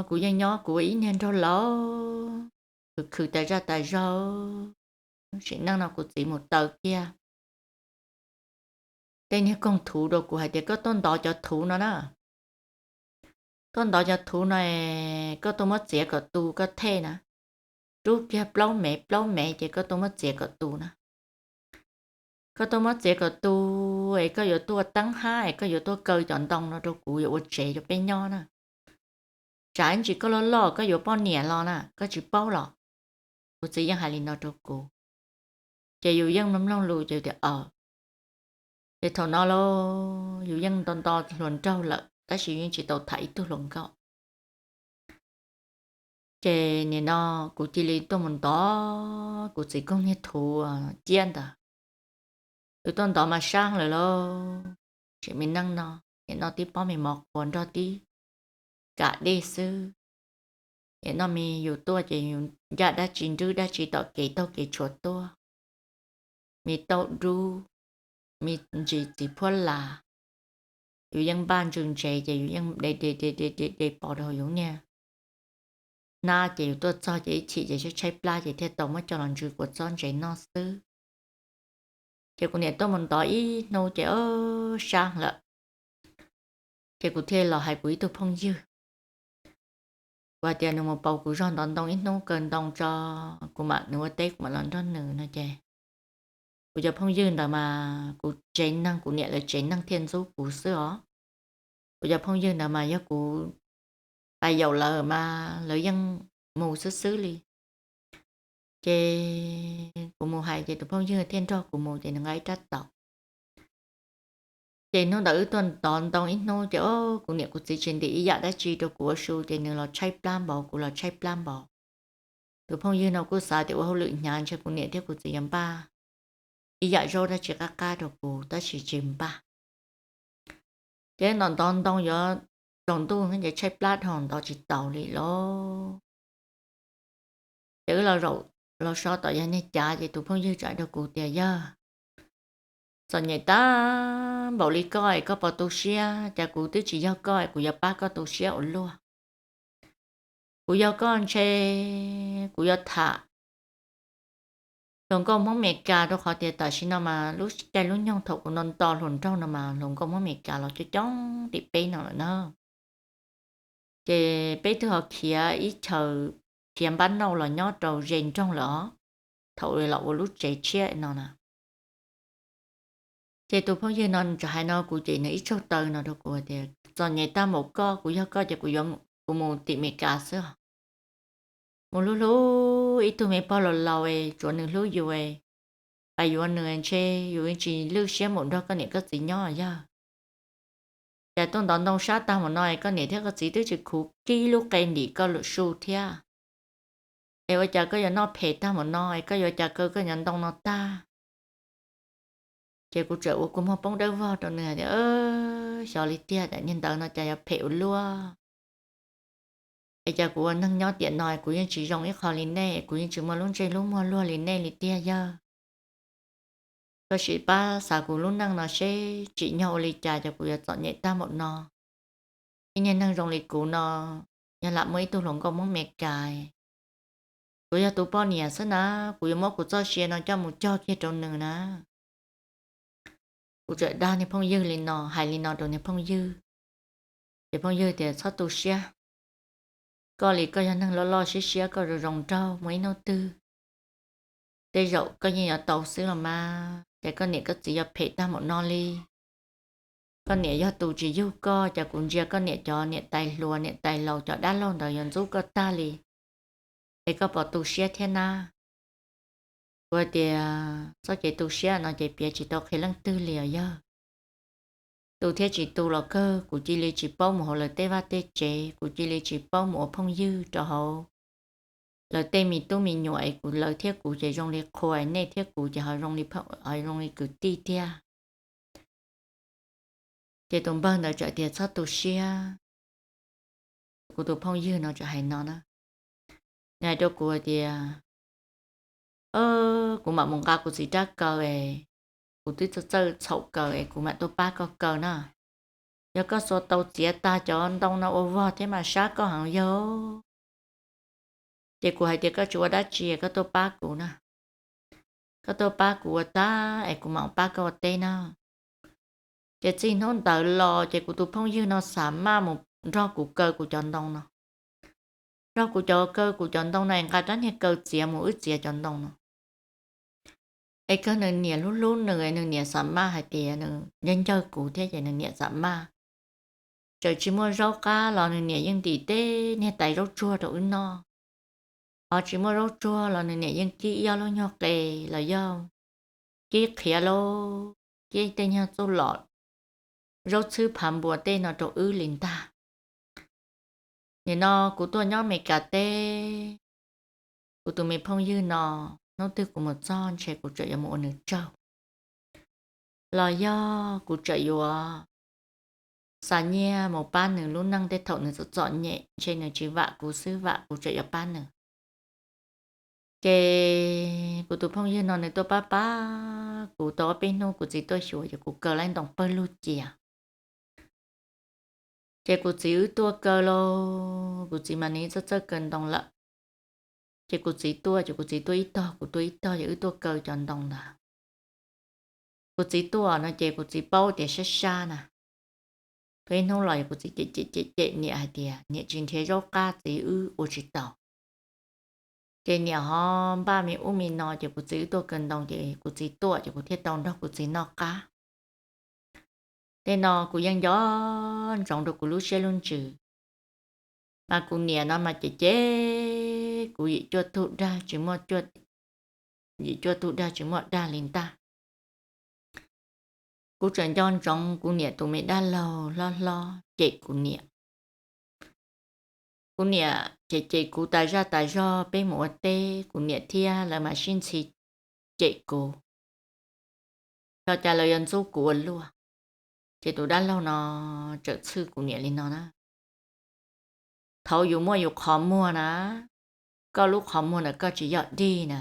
kuv yeej nyob kuv ua ib niag nraug laus khwv khwv tas zaj tas zog. Sim neej no kuv txiv mus taw kiag, tej niag koog thuv rau kuv hais tias koj tuaj ntov cov thuv no na, koj ntov cov thuv no es koj tuaj muab txiav kom tu koj thej na, rub kiag plaub mev plaub mev ces koj tuaj muab txiav kom tu na. Koj tuaj muab txiav kom tu es koj yuav tuaj teeb hab es koj yuav tuaj kaw cov ntoo no rau kuv yuav ua tsev rau peb nyob na. Tsam ib ntsis koj loj loj koj yuav poj niam los na koj tsis paub los. Kuv txiv yeej hais li no rau kuv, ces yus yeej mloog mloog lus ces tias aws. Ces thaum no los yus yeej nto nto hluas nraug lawm tab sis yeej tsis tau tham ib tug hluas nkauj. Ces nim no kuv cia li tuaj mus ntov kuv txiv koog niag thuv ciab ntawd. Yus tuaj ntov mas sab lawm lauj, tseem me neej no, nim no tib pob me mov qhuav nrog tib kam dej xwb. Nim no me yus tuaj ces yus ncaj dab tsi nrwb dab tsi tom kev taug kev tshuav tuaj, me tauj dub, me ntsis txiv phuab las, yus yeej npaj ntsws ntsev ces yus yeej de de de de de de pov rau yus niag hnab ces yus tuaj txog ces ib chim ces tshaib tshaib plab ces thiaj tau muab coj los ntsws kua txob ntsev noj xwb. Ces kuv niam tuaj mus ntov ib hnub ces sab lawm, ces kuv thiaj los hais kuv ib tug phooj ywg, kuv hais tias nws mus pauv kuv zog ntov ntoo ib hnub kaw ntoo tso, kuv mam, nws ua teb kuv mam los nrog nws no ces kuv cov phooj ywg ntawd mas kuv tsev neeg kuv niam lawv tsev neeg thiaj ntxub kuv xwb os. Kuv cov phooj ywg ntawd mas yog kuv pais yaum lawv mas lawv yeej mus xwb xwb li. Ces kuv mus hais ces tus phooj ywg thiaj nrog kuv mus ces nws nqa ib rab taus. Ces hnub ntawd wb tuaj ntov ntoo ib hnub ces kuv niam kuv txiv tsis ntim ib yam dab tsi rau kuv ua su ces nws los tshaib plab npaum kuv los tshaib plab npaum. Tus phooj ywg no kuj xav tias ua hauj lwm hnyav ntshe kuv niam thiab kuv txiv yuav npaj ib yam zaub dab tsi qab qab rau kuv tab sis tsis npaj. Ces ntov ntov ntoo yuav tsaus ntuj ces tshaib plab dhau ntov tsis taus li lauj. Ces wb los zaum los so tom yog niag cav ces tus phooj ywg txawm rau kuv tias yawg, txom nyem tag npaum li koj es koj puas tu siab, cas kuv twb tsis yog koj es kuv yuav pab koj tu siab ua luaj. Kuv yog koj ntshe kuv yuav tham hluas nkauj Hmoob Amelikas rau qhov tias tam sim no mas lub caij lub nyoog thaum kuv nto nto hluas nraug no mas hluas nkauj Hmoob Amelikas los coob coob tim peb no lawm na. Ces peb twb ho khiav ib chaw, khiav npab nauj los nyob rau ze nroog lawm os, thaum los ua lub tsev tshiab no na. Ces tus phooj ywg no txawm hais no kuv ces nws ib tsaug taw no rau kuv tias txom nyem tag npaum koj, kuv yog koj ces kuv yuav, kuv mus tim Amelikas xwb os. Mus hlub hlub ib tug me pog laus laus es tsuav nws hlub yus, pais yuav nws ntshe yus tsis lwj siab mus nrog koj niam koj txiv nyob yawg. Cas tuaj ntov ntoo sab tag npaum no es koj niam thiab koj txiv twb tsis khuv kib lub qe ntim koj lwm su thiab, es ua cas koj yuav noj phem tag npaum no es koj yuav cas kaw koj cov ntoo no tag? Ces kuv txawm ua kua muag poob dawb vog rau nws tias xyov li tiag, niag ntawd no cas yuav phem ua luaj. Es cas kuv ua neeg nyob tiam no kuv yeej tsis zoo ib qho li nej, kuv yeej tsis muaj lub ntsej lub muag luag li nej li tiag yawg. Koj sim pab xav kuv lub neej no seb tsim nyog ua li cas ces kuv yuav txom nyem tag npaum no. Ib niag neeg zoo li kuv no, yog lam muaj ib tug hluas nkauj Hmoob Amelikas, kuv yog tus poj niam xwb na, kuv yuav muab kuv txoj sia no coj mus cog kiag rau nws na. Kuv txawm dag niag phooj ywg li no, hais li no rau niag phooj ywg, ces phooj ywg tias txhob tu siab, koj li koj yog neeg loj loj siab siab, koj zoo zoo nraug, muaj ib hnub twg tej zaum koj yeej yuav tau xwb los mas, ces koj niam koj txiv yuav phem tag npaum no li. Koj niam yog tus tsis yug koj, ces kuv ntsia koj niam cov niam tais hluas niam tais laus cov dab laug ntawd yuav ntxub koj tag li, es koj puas tu siab thiab na? Kuv tias txoj kev tu siab no ces piav tsis tau qhia leej twg li os yawg. Tu thiab tsis tu los kawg, kuv cia li tsis paub mus hauv lawv tej vaj tej tsev, kuv cia li tsis paub mus ua phooj ywg rau hauv lawv tej me tub me nyuam es kuv, lawv thiab kuv ces zoo li qhua, nej thiab kuv ces ho zoo li kwv tij tiag. Ces tus npawg ntawd txawm tias txhob tu siab. Kuv tus phooj ywg no txawm hais no na, nws hais rau kuv tias kuv mam mus nqa kuv txiv rab kaw es, kuv twb txawj txhaum kaw es kuv mam tuaj pab koj kaw na. Yog koj xuas tau txiav tag cov ntoo no ua vog thiab mas sab koj heev yawg. Ces kuv hais tias koj tsis ua dab tsi, koj tuaj pab kuv na. Koj tuaj pab kuv ua tag es kuv mam pab koj ua teb na. Ces txij hnub ntawd los ces kuv tus phooj ywg no xav maj mus nrog kuv kaw kuv cov ntoo no, nrog kuv cov kaw kuv cov ntoo no es nqa rab niag kaw txiav mus wb txiav cov ntoo no. Es kawg nws niam hlub hlub nws, nws niam xav maj hais tias nws ncawg ncawg kuv thiab ces nws niam xav maj. Txawm tsis muaj zaub qab los nws niam yeej ntim tej niag tais zaub tsuag rau wb noj. Ho tsis muaj zaub tsuag los nws niam yeej kib ib ob lub nyuag qe los yog kib qhiav lauj, kib tej nyuag txuj lom, zaub txhwb phav npua tej no rau wb li ntag. Nim no kuv tuaj nyob Amelikas teb, kuv tus me phooj ywg no, hnub twg kuv mus txog ntshe kuv tseem yuav mus ua nws tsaug, los yog kuv tseem yuav xa nyiaj mus pab nws lub neej tej thaum nws txom txom nyem, ntshe nws tsis vam kuv xwb, vam kuv tseem yuav pab nws. Ces kuv tus phooj ywg no nws tuaj pab pab kuv tau ob peb hnub, kuv txiv tuaj xyuas ces kuv kaw laib ntoo pawg lug cia. Ces kuv txiv wb tuaj kaw lauj, kuv txiv mas nws txawj txawj kaw ntoo lawm. Ces kuv txiv tuaj, ces kuv txiv tuaj ib tog, kuv tuaj ib tog, ces wb tuaj kaw cov ntoo ntawd. Kuv txiv tuaj no ces kuv txiv paub tias sab sab na. Tau ib hnub los kuv txiv cem cem cem cem niam hais tias niam tsis nrhiav zaub qab, txiv wb ua tsis tau. Ces niam ho npaj me ub me no, ces kuv txiv wb tuaj kaw ntoo, ces kuv txiv tuaj ces kuv thiaj tau nrog kuv txiv noj qab. Tej no kuv yeej nco ntsoov rau kuv lub siab lub ntsws. Mas kuv niam no mas cem cem kuv yim cuaj tug dag tsis muaj, yim cuaj tug dag tsis muaj dag li ntag. Kuv tseem nco ntsoov kuv niam tus me dab laug hlob hlob cem kuv niam. Kuv niam cem cem kuv tas zaj tas zog, peb mus ua teb kuv niam thiab lawv mas sib ntxhi cem kuv, xyov cas lawv yuav ntxub kuv ua luaj. Ces tus dab laug no txawm txhwj kuv niam li no na: Thaud yus muaj yus qhov muag na, koj lub qhov muag ntawm koj tsis yog dig na.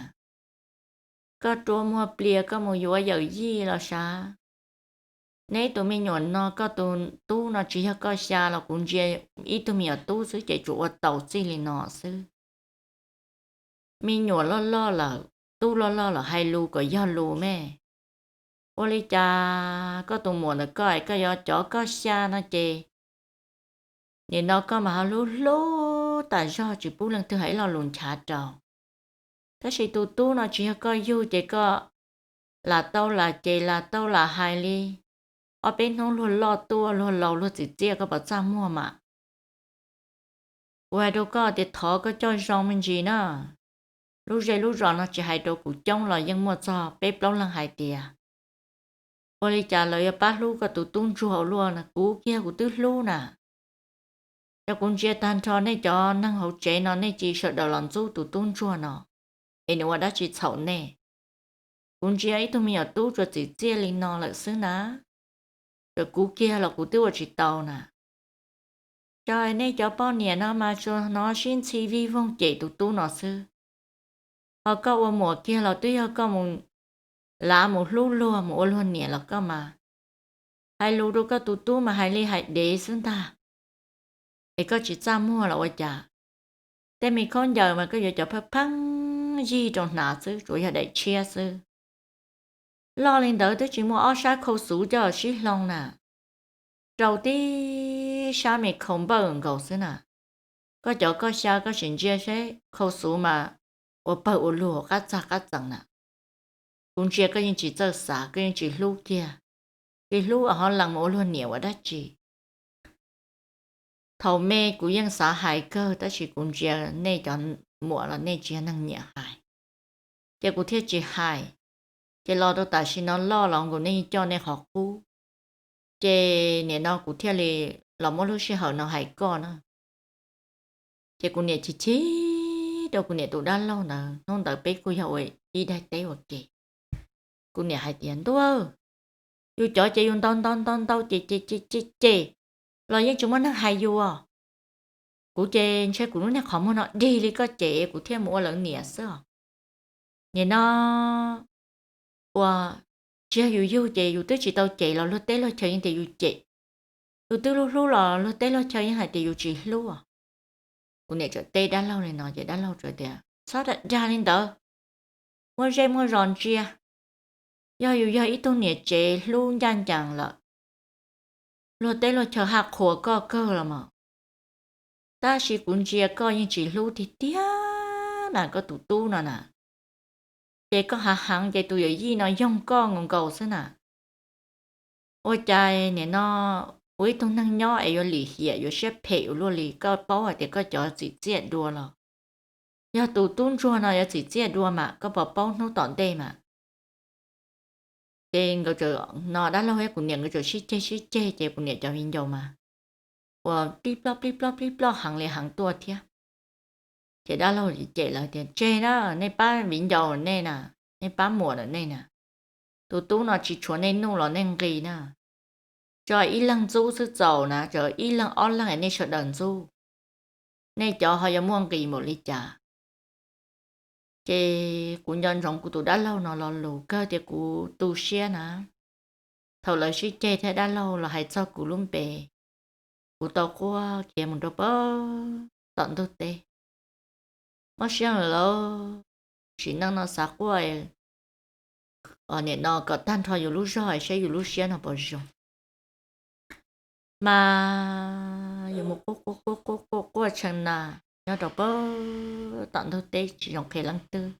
Koj rua muag plias koj mus yuav yawm yij los sav. Neb tus me nyuam no, koj tus tub no tsis yog koj xya los kuv ntsia ib tug me nyuam tub xwb ces tsuas ua taus txij li no xwb. Me nyuam loj loj lawm, tub loj loj lawm, hais lus kom yog lus me. Ua li cas koj tus muam ntawm koj es koj yuav cov koj xya no ces nim no koj mas ho hlub hlub tas zog tsis pub leej twg hais ib lo lus nchav rau. Tab sis tus tub no tsis yog koj yug ces koj lam tau lam cem lam tau lam hais li. Ob peb hnub luag loj tuaj luag laus luag txim txiaj koj puas txaj muag mas. Kuv hais rau koj tias thov koj coj zoo me ntsis na. Lub zej lub zos no tsis hais rau kuv coob los yeej muaj txog peb plaub leeg hais tias ua li cas lawv yuav pab hlub koj tus tub ntsuag ua luaj na, kuv kiag kuv twb hlub na. Yog kuv ntsia tag nrho nej cov neeg hauv tsev no nej cia sawv daws los ntxub tus tub ntsuag no, es nws ua dab tsi txhaum nej? Kuv ntsia ib tug me nyuam tub tsuas txim txiaj li no lawm xwb na, txawm kuv kiag los kuv twb ua tsis tau na. Cov nej cov poj niam no mas tsuas hnov sib ntxhi vij voog cem tus tub no xwb. Ho koj ua muam kiag los twb yog koj mus lav mus hlub luag mus ua luag niam los koj mas hais lus rau koj tus tub mas hais li hais dev xwb ntag. Es koj tsis txaj muag los ua cas? Tej me khaub ncaws mas koj yuav cov pheej pheej yig rau hnav xwb, tsuas yog daim tshiab xwb. Loj li ntawd twb tsis muaj ob sab khau xuv coj sib hloov na, rau tib sab me khau npawj nkaus xwb na. Koj cov koj xya koj sim ntsia seb khau xuv mas ua pawg ua lug qab txag qab txees na. Kuv ntsia koj yeej tsis txawj xav, koj yeej tsis hlub kiag, tsis hlub hov lees mus ua luag niam ua dab tsi. Thaum me kuv yeej xav hais kawg tab sis kuv ntsia nej cov muam los nej tsis yog neeg nyiam hais, ces kuv thiaj tsis hais. Ces los rau tam sim no loj los nkaus nej yeej coj nej qhov qub, ces nim no kuv thiaj li los muab lub sij hawm no hais koj na. Ces kuv niam chim chim rau kuv niam tus dab laug ntawd, hnub ntawd peb kuj yog ua ib daim teb ua ke. Kuv niam hais tias, Ntuj, yus cov ces yus ntaus ntaus ntaus ntaus ces ces ces ces los yeej tsis muaj neeg hais yus. Kuv ces ntshe kuv lub niag qhov muag no dig li koj ces kuv thiaj mus ua lawv niam xwb os. Nim no ua, tsis yog yus yug ces yus twb tsis tau cem los luag teb luag chaw yeej tias yus cem, yus twb hlub hlub los luag teb luag chaw yeej hais tias yus tsis hlub. Kuv niam txawm teb dab laug li no ces dab laug txawm tias, Txhob dag dag li ntawd, muaj zej muaj zos ntsia. Yog yus yog ib tug niam tsev hlub ncaj ncees lawm, luag teb luag chaw haj qhuas koj kawg los mas, tab sis kuv ntsia koj yeej tsis hlub tiag tiag na koj tus tub no na. Ces koj hav heev ces tus yawm yij no yoog koj nkaus nkaus xwb na. Ua cas nim no ua ib tug neeg nyob es yuav lim hiam yuav siab phem ua luaj li, koj paub hais tias koj cov txim txiaj dua los yog tus tub ntsuag no yuav txim txiaj dua mas koj puas paub hnub tom ntej mas. Ces nkawd, no dab laug thiab kuv niam nkawd txawm sib ceg sib ceg ces kuv niam cov viv ncaus mas ua plib plob plib plob plib plob heev li heev tuaj thiab. Ces dab laug cem lawv tias, Tseg na, nej pab viv ncaus nej na, nej pab muam lawm nej na, tus tub no tsis tshuav nej nuj los nej nqis na. Tso ib leeg ntxub xwb txaus na, tso ib leeg ob leeg nej sawv daws ntxub, nej cov ho yuav muaj nqis npaum li cas? Ces kuv nco ntsoov kuv tus dab laug no lo lus kawg tias kuv tu siab na. Thaum lawv sib ceg thiab dab laug los hais txog kuv lub npe, kuv tau quaj khiav mus rau pem tom ntug teb. Mob siab lawm lauj, sim neej no xav quaj, nim no kom tag nrho yus lub zog saib yus lub siab no puas zoo. Mas yus mus quaj quaj quaj quaj quaj tshee na nyob rau pem tom ntug teb tsis zoo qhia leej twg.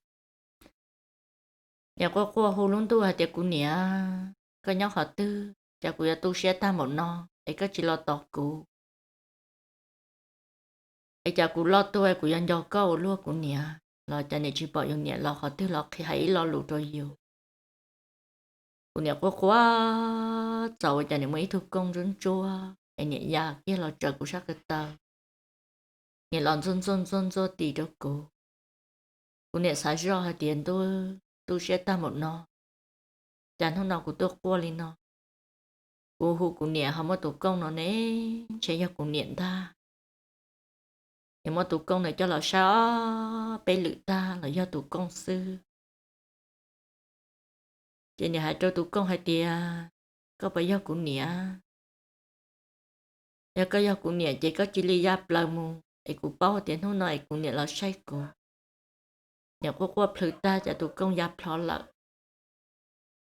Niam quaj quaj hu lub ntuj hais tias, Kuv niam, koj nyob qhov twg? Cas kuv yuav tu siab tag npaum no es koj tsis los tos kuv? Es cas kuv loj tuaj kuv yuav nco koj ua luaj kuv niam? Los cas niam tsis pom yus niam los qhov twg los qhia hais ib lo lus rau yus? Kuv niam quaj quaj txaus ua cas niam muaj ib tug kooj ntsuab ntsuab es niam ya kiag los tsaws kuv sab ko taw. Niam los ntxuaj ntxuaj ntxuaj ntxuaj tis rau kuv. Kuv niam xav zoj hais tias, Ntuj, tu siab tag npaum no, cas hnub no kuv tuaj quaj li no? Kuv hu kuv niam ho muaj tus kooj no ne, ntshe yog kuv niam ntag. Niam muab tus kooj no coj los saib ob peb lwm tag los yog tus kooj xwb. Ces niam hais rau tus kooj hais tias, Koj puas yog kuv niam? Yog koj yog kuv niam ces koj cia li ya plaws mus es kuv paub tias hnub no es kuv niam los saib kuv. Niam quaj quaj plhws tag ces tus kooj ya plho lawm.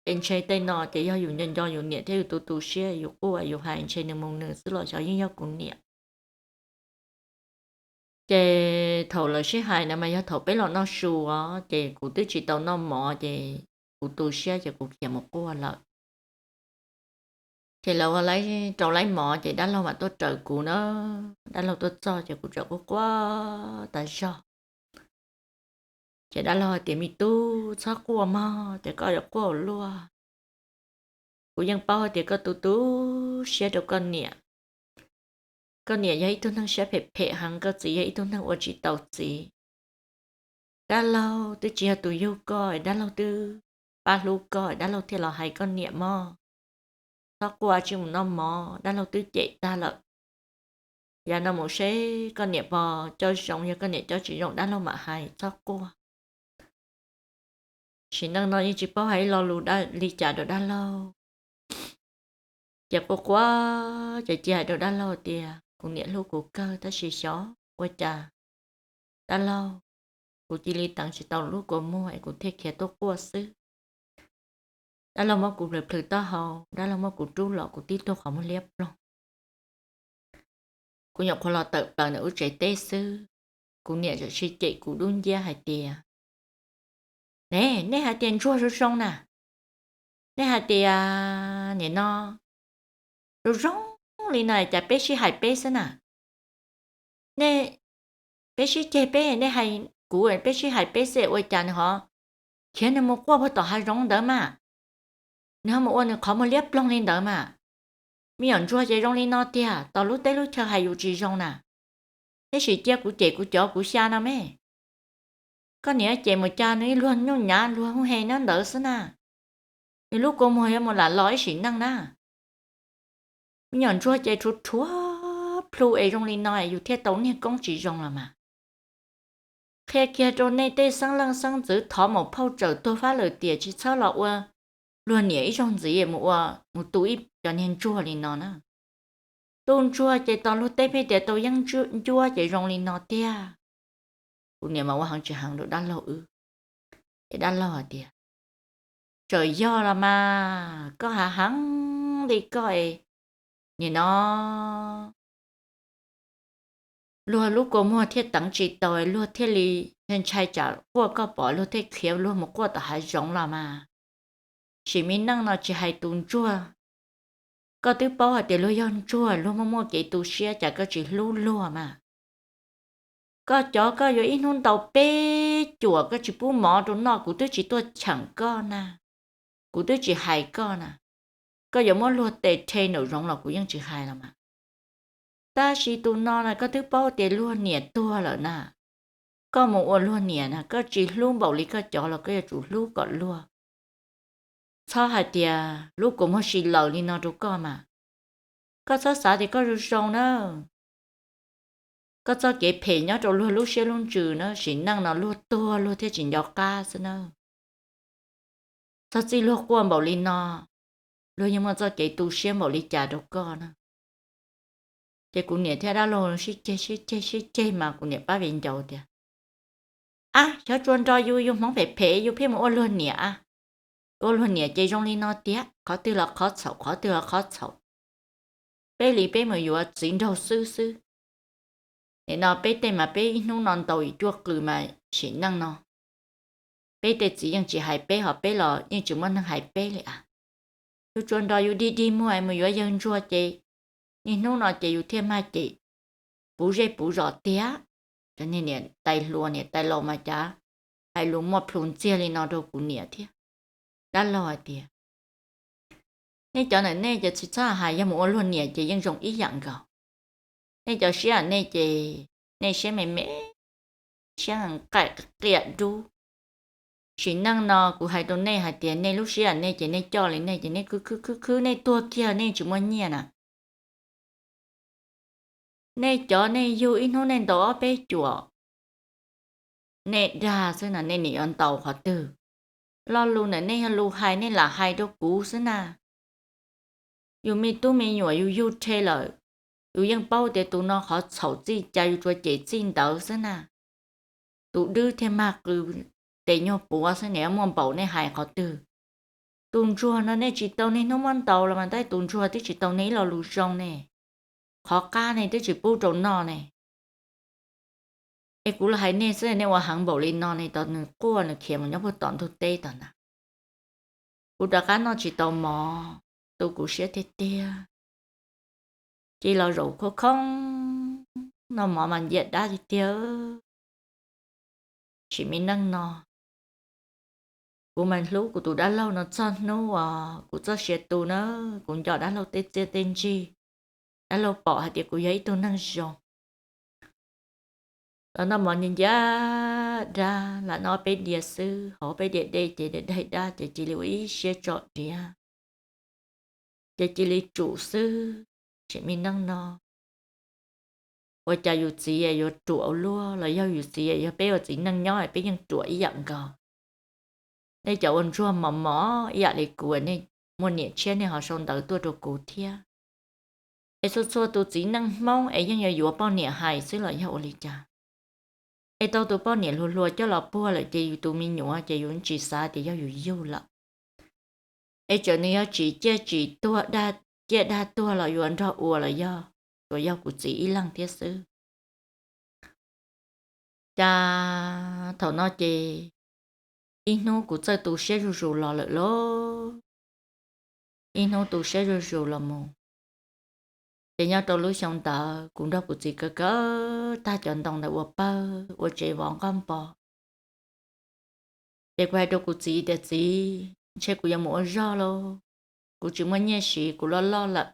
Es ntshe tej no ces yog yus nco nco yus niam thiab yus tu tu siab yus quaj yus hais ntshe nws mus nws xwb los xyov yeej yog kuv niam. Ces thaum lawv sib hais na mas yog thaum peb los noj su os, ces kuv twb tsis tau noj mov ces kuv tu siab ces kuv khiav mus quaj lawm. Ces lawv ua rau laib mov ces dab laug mam tuaj raws kuv na. Dab laug tuaj txog ces kuv txawm quaj quaj tas zog. Ces dab laug hais tias, Me tub, txhob quaj mog, ces koj yuav quaj ua luaj. Kuv yeej paub hais tias koj tu tu siab rau koj niam. Koj niam yog ib tug neeg siab phem phem heev, koj txiv yog ib tug neeg ua tsis tau txiv. Dab laug twb tsis yog tus yug koj, dab laug twb pab hlub koj, dab laug thiaj los hais koj niam mog. Txhob quaj, tsis mus noj mov, dab laug twb cem tag lawm. Yav no mus seb koj niam puas coj zoo, yog koj niam coj tsis zoo dab laug mam hais, txhob quaj. Sim neej no yeej tsis paub hais ib lo lus li cas rau dab laug. Ces quaj quaj ces cia hais rau dab laug tias, Kuv niam hlub kuv kawg tab sis xyov ua cas dab laug, kuv cia li teev tsis tau lub kua muag es kuv thiaj khiav tuaj quaj xwb. Dab laug muab kuv plhws plhws taub hau, dab laug muab kuv rub los kuv tib tug qhov muag liab ploog. Kuv nyuam qhuav los tawm plaws ntawm lub tsev teb xwb, kuv niam txawm sib cem kuv dub nciab hais tias, Ne, nej hais tias ntsuag zoo zoo na, nej hais tias nim no zoo zoo li no cas peb sib hais peb xwb na. Nej, peb sib ceg peb, nej hais kuv peb sib hais peb xwb ua cas nws ho khiav nws mus quaj puag tom hav zoov ntawd mas, nws ho mus ua nws qhov muag liab ploog li ntawd mas. Me nyuam ntsuag ces zoo li no tiag, tos lub teb lub chaw hais yus tsis zoo na. Tab sis cia kuv cem kuv cov kuv xya no me. Koj niam cem mus cas nws ib luag nyuj nyav luag hub he nyob ntawd xwb na. Nws lub kua muag yuav mus lam los ib sim neej na. Me nyuam ntsuag ces rhuav rhuav plhu es zoo li no yus thiaj tau niag koob tsis zoo los mas. Qhia kiag rau nej tej xeeb leej xeeb ntxwv thov maum phauj tsawm tuag fab lawm tiam tsis txhob los ua luag niam ib zaug ntxiv mus ua, mus tu ib cov niag ntsuag li no na. Tu ntsuag ces tos luag teb pheej tias tau yeeb ncuab ces zoo li no tiag. Kuv niam mas ua heev tsis heev rau dab laug wb. Es dab laug hais tias, Tsawm yog los mas, koj hav heev li koj es Nim no luag lub kua muag thiaj teev tsis tau, luag thiaj li ntshai tsam quaj koj pom luag thiaj khiav luag mus quaj tom hav zoov los mas. Sim me neej no tsis hais tus ntsuag, koj twb paub hais tias luag yog ntsuag, luag muaj muaj kev tu siab, cas koj tsis hlub luag mas. Koj cov koj yuav ib hnub ntaus peb cuam, koj tsis pub mov rau noj, kuv twb tsis tuaj cheem koj na, kuv twb tsis hais koj na. Koj yuav muab luag tes rhe nraum zoov los kuv yeej tsis hais los mas. Tab sis tus no na koj twb paub tias luag niam tuag lawm na, koj mus ua luag niam na, koj tsis hlub npaum li koj cov los koj yuav tsum hlub kom luag. Txhob hais tias lub kua muag si laws li no rau koj mas. Koj txhob xav tias koj zoo zoo na. Koj txoj kev phem nyob rau luag lub siab lub ntsws na, sim neej no luag tuag luag thiaj tsis nco qab xwb na. Txog txij luag quaj npaum li no, luag yeej muaj txoj kev tu siab npaum li cas rau koj na. Ces kuv niam thiab dab laug sib ceg sib ceg sib ceg mas kuv niam pab viv ncaus tias, ab, xyov tsuas nrog yus, yus hmoov phem phem yus pheej mus ua luag niam a. Ua luag niam ces zoo li no tiag, qhov twg los qhov txhaum, qhov twg los qhov txhaum. Peb li peb mus yuav txiv nraug xwb xwb. Nim no peb tej mas peb ib hnub no ntaus cuaj qws mas sim neej no peb tej txiv yeej tsis hais peb, ho peb los yeej tsis muaj neeg hais peb li a. Yus tsuas nrog yus dig dig muag mus yuav yawg ntsuag ces niaj hnub no ces yus thiaj mag ces puv zej puv zos tiag. Cov niam tais hluas niam tais laus mas cas hais lus muaj plhus ntxiag li no rau kuv niam thiab dab laug hais tias, nej cov ntawm nej ces tsis txhob hais, yog mus ua luag niam ces yeej zoo ib yam nkaus. Nej cov siab nej ces nej siab me me, siab nqaim qiam dub. Sim neej no kuv hais rau nej hais tias nej lub siab nej ces nej coj li nej ces nej khwv khwv khwv khwv nej tuag kiag nej tsis muaj nyiaj na. Nej cov nej yug ib hnub nej ntaus ob peb cuam, nej dag xwb na, nej nim yuav ntaus qhov twg? Lo lus ntawm nej yog lus hais nej lam hais rau kuv xwb na. Yus me tub me nyuam yus yug rhe lawm, yus yeej paub tias tus no qhov txhaum txij cas, yus tsuas cem txij ntawd xwb na. Tus dwb thiaj mag qw tes nyuag puav xwb, nim muaj npaum nej hais qhov twg? Tus ntsuag no nej tsis tau niaj hnub muab ntaus los mas, tab sis tus ntsuag twb tsis tau nej ib lo lus zoo ne, qhov qab nej twb tsis pub rau noj ne. Es kuv los hais nej xwb, nej ua heev npaum li no ne, tos nws quaj nws khiav mus nyob puag tom ntug teb tom ntag. Kuv rov qab noj tsis tau mov, tu kuv siab tiag tiag. Cia los zaum khoob khoob, noj mov mas ncia dab tiag tiag. Sim me neej no, kuv mas hlub kuv tus dab laug no txog hnub uas kuv txoj sia tu na, kuv nco dab laug tej txiaj tej ntsig, dab laug pom hais tias kuv yog ib tug neeg zoo. Los noj mov ncia ncia dab, lam noj peb diav xwb, hauv peb diav dej ces daig dab ces cia li ua ib siab tso diav, ces cia li tsum xwb. Sim me neej no, ua cas yus txiv yuav ruam ua luaj, los yog yus txiv, yog peb ua txiv neej nyob peb yeej ruam ib yam nkaus. Nej cov ua ntsuag mos mos ib yam li kuv, nej muaj niam tshiab nej ho sau ntawv tuaj rau kuv thiab. Es txhua txhua tus txiv neej Hmoob es yeej yuav yuav poj niam hais xwb los yog ua li cas? Es tau tus poj niam hluas hluas coj los puag lawm ces yus tus me nyuam ces yus tsis xav tias yog yus yug lawm. Es txawm nws yog tsim ciaj tsim tuag, ciaj dag tuag los yuav nrog ua los yog, tsuas yog kuv txiv ib leeg thiab xwb. Cas thaum no ces ib hnub kuv txawj tu siab zuj zus los lawm lauj. Ib hnub tu siab zuj zus los mus, ces nyob rau lub xyoo ntawd kuv nrog kuv txiv kaw kaw tag cov ntoo ntawd ua pawg ua tsev vov nqoj npo. Ces kuv hais rau kuv txiv tias, txiv, ntshe kuv yuav mus ua zog lauj, kuv tsis muaj nyiaj siv, kuv loj loj lawm.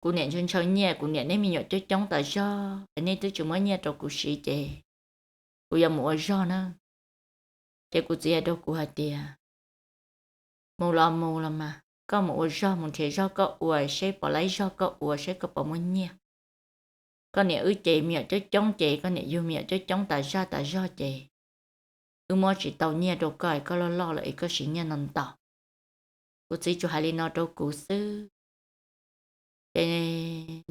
Kuv niam ntshaw ntshaw nyiaj, kuv niam neb me nyuam coob coob tas zog es nej twb tsis muab nyiaj rau kuv siv ces kuv yuav mus ua zog na. Ces kuv txiv hais rau kuv hais tias, mus los mus los mas, koj mus ua zog, mus nrhiav zog koj ua seb puas laib zog koj ua seb koj puas muaj nyiaj. Koj niam wb ces me nyuam coob coob ces koj niam yug me nyuam coob coob tas zaj tas zog ces wb muab tsis tau nyiaj rau koj es koj loj loj lawm es koj siv nyiaj no ntau. Kuv txiv tsuas hais li no rau kuv xwb. Ces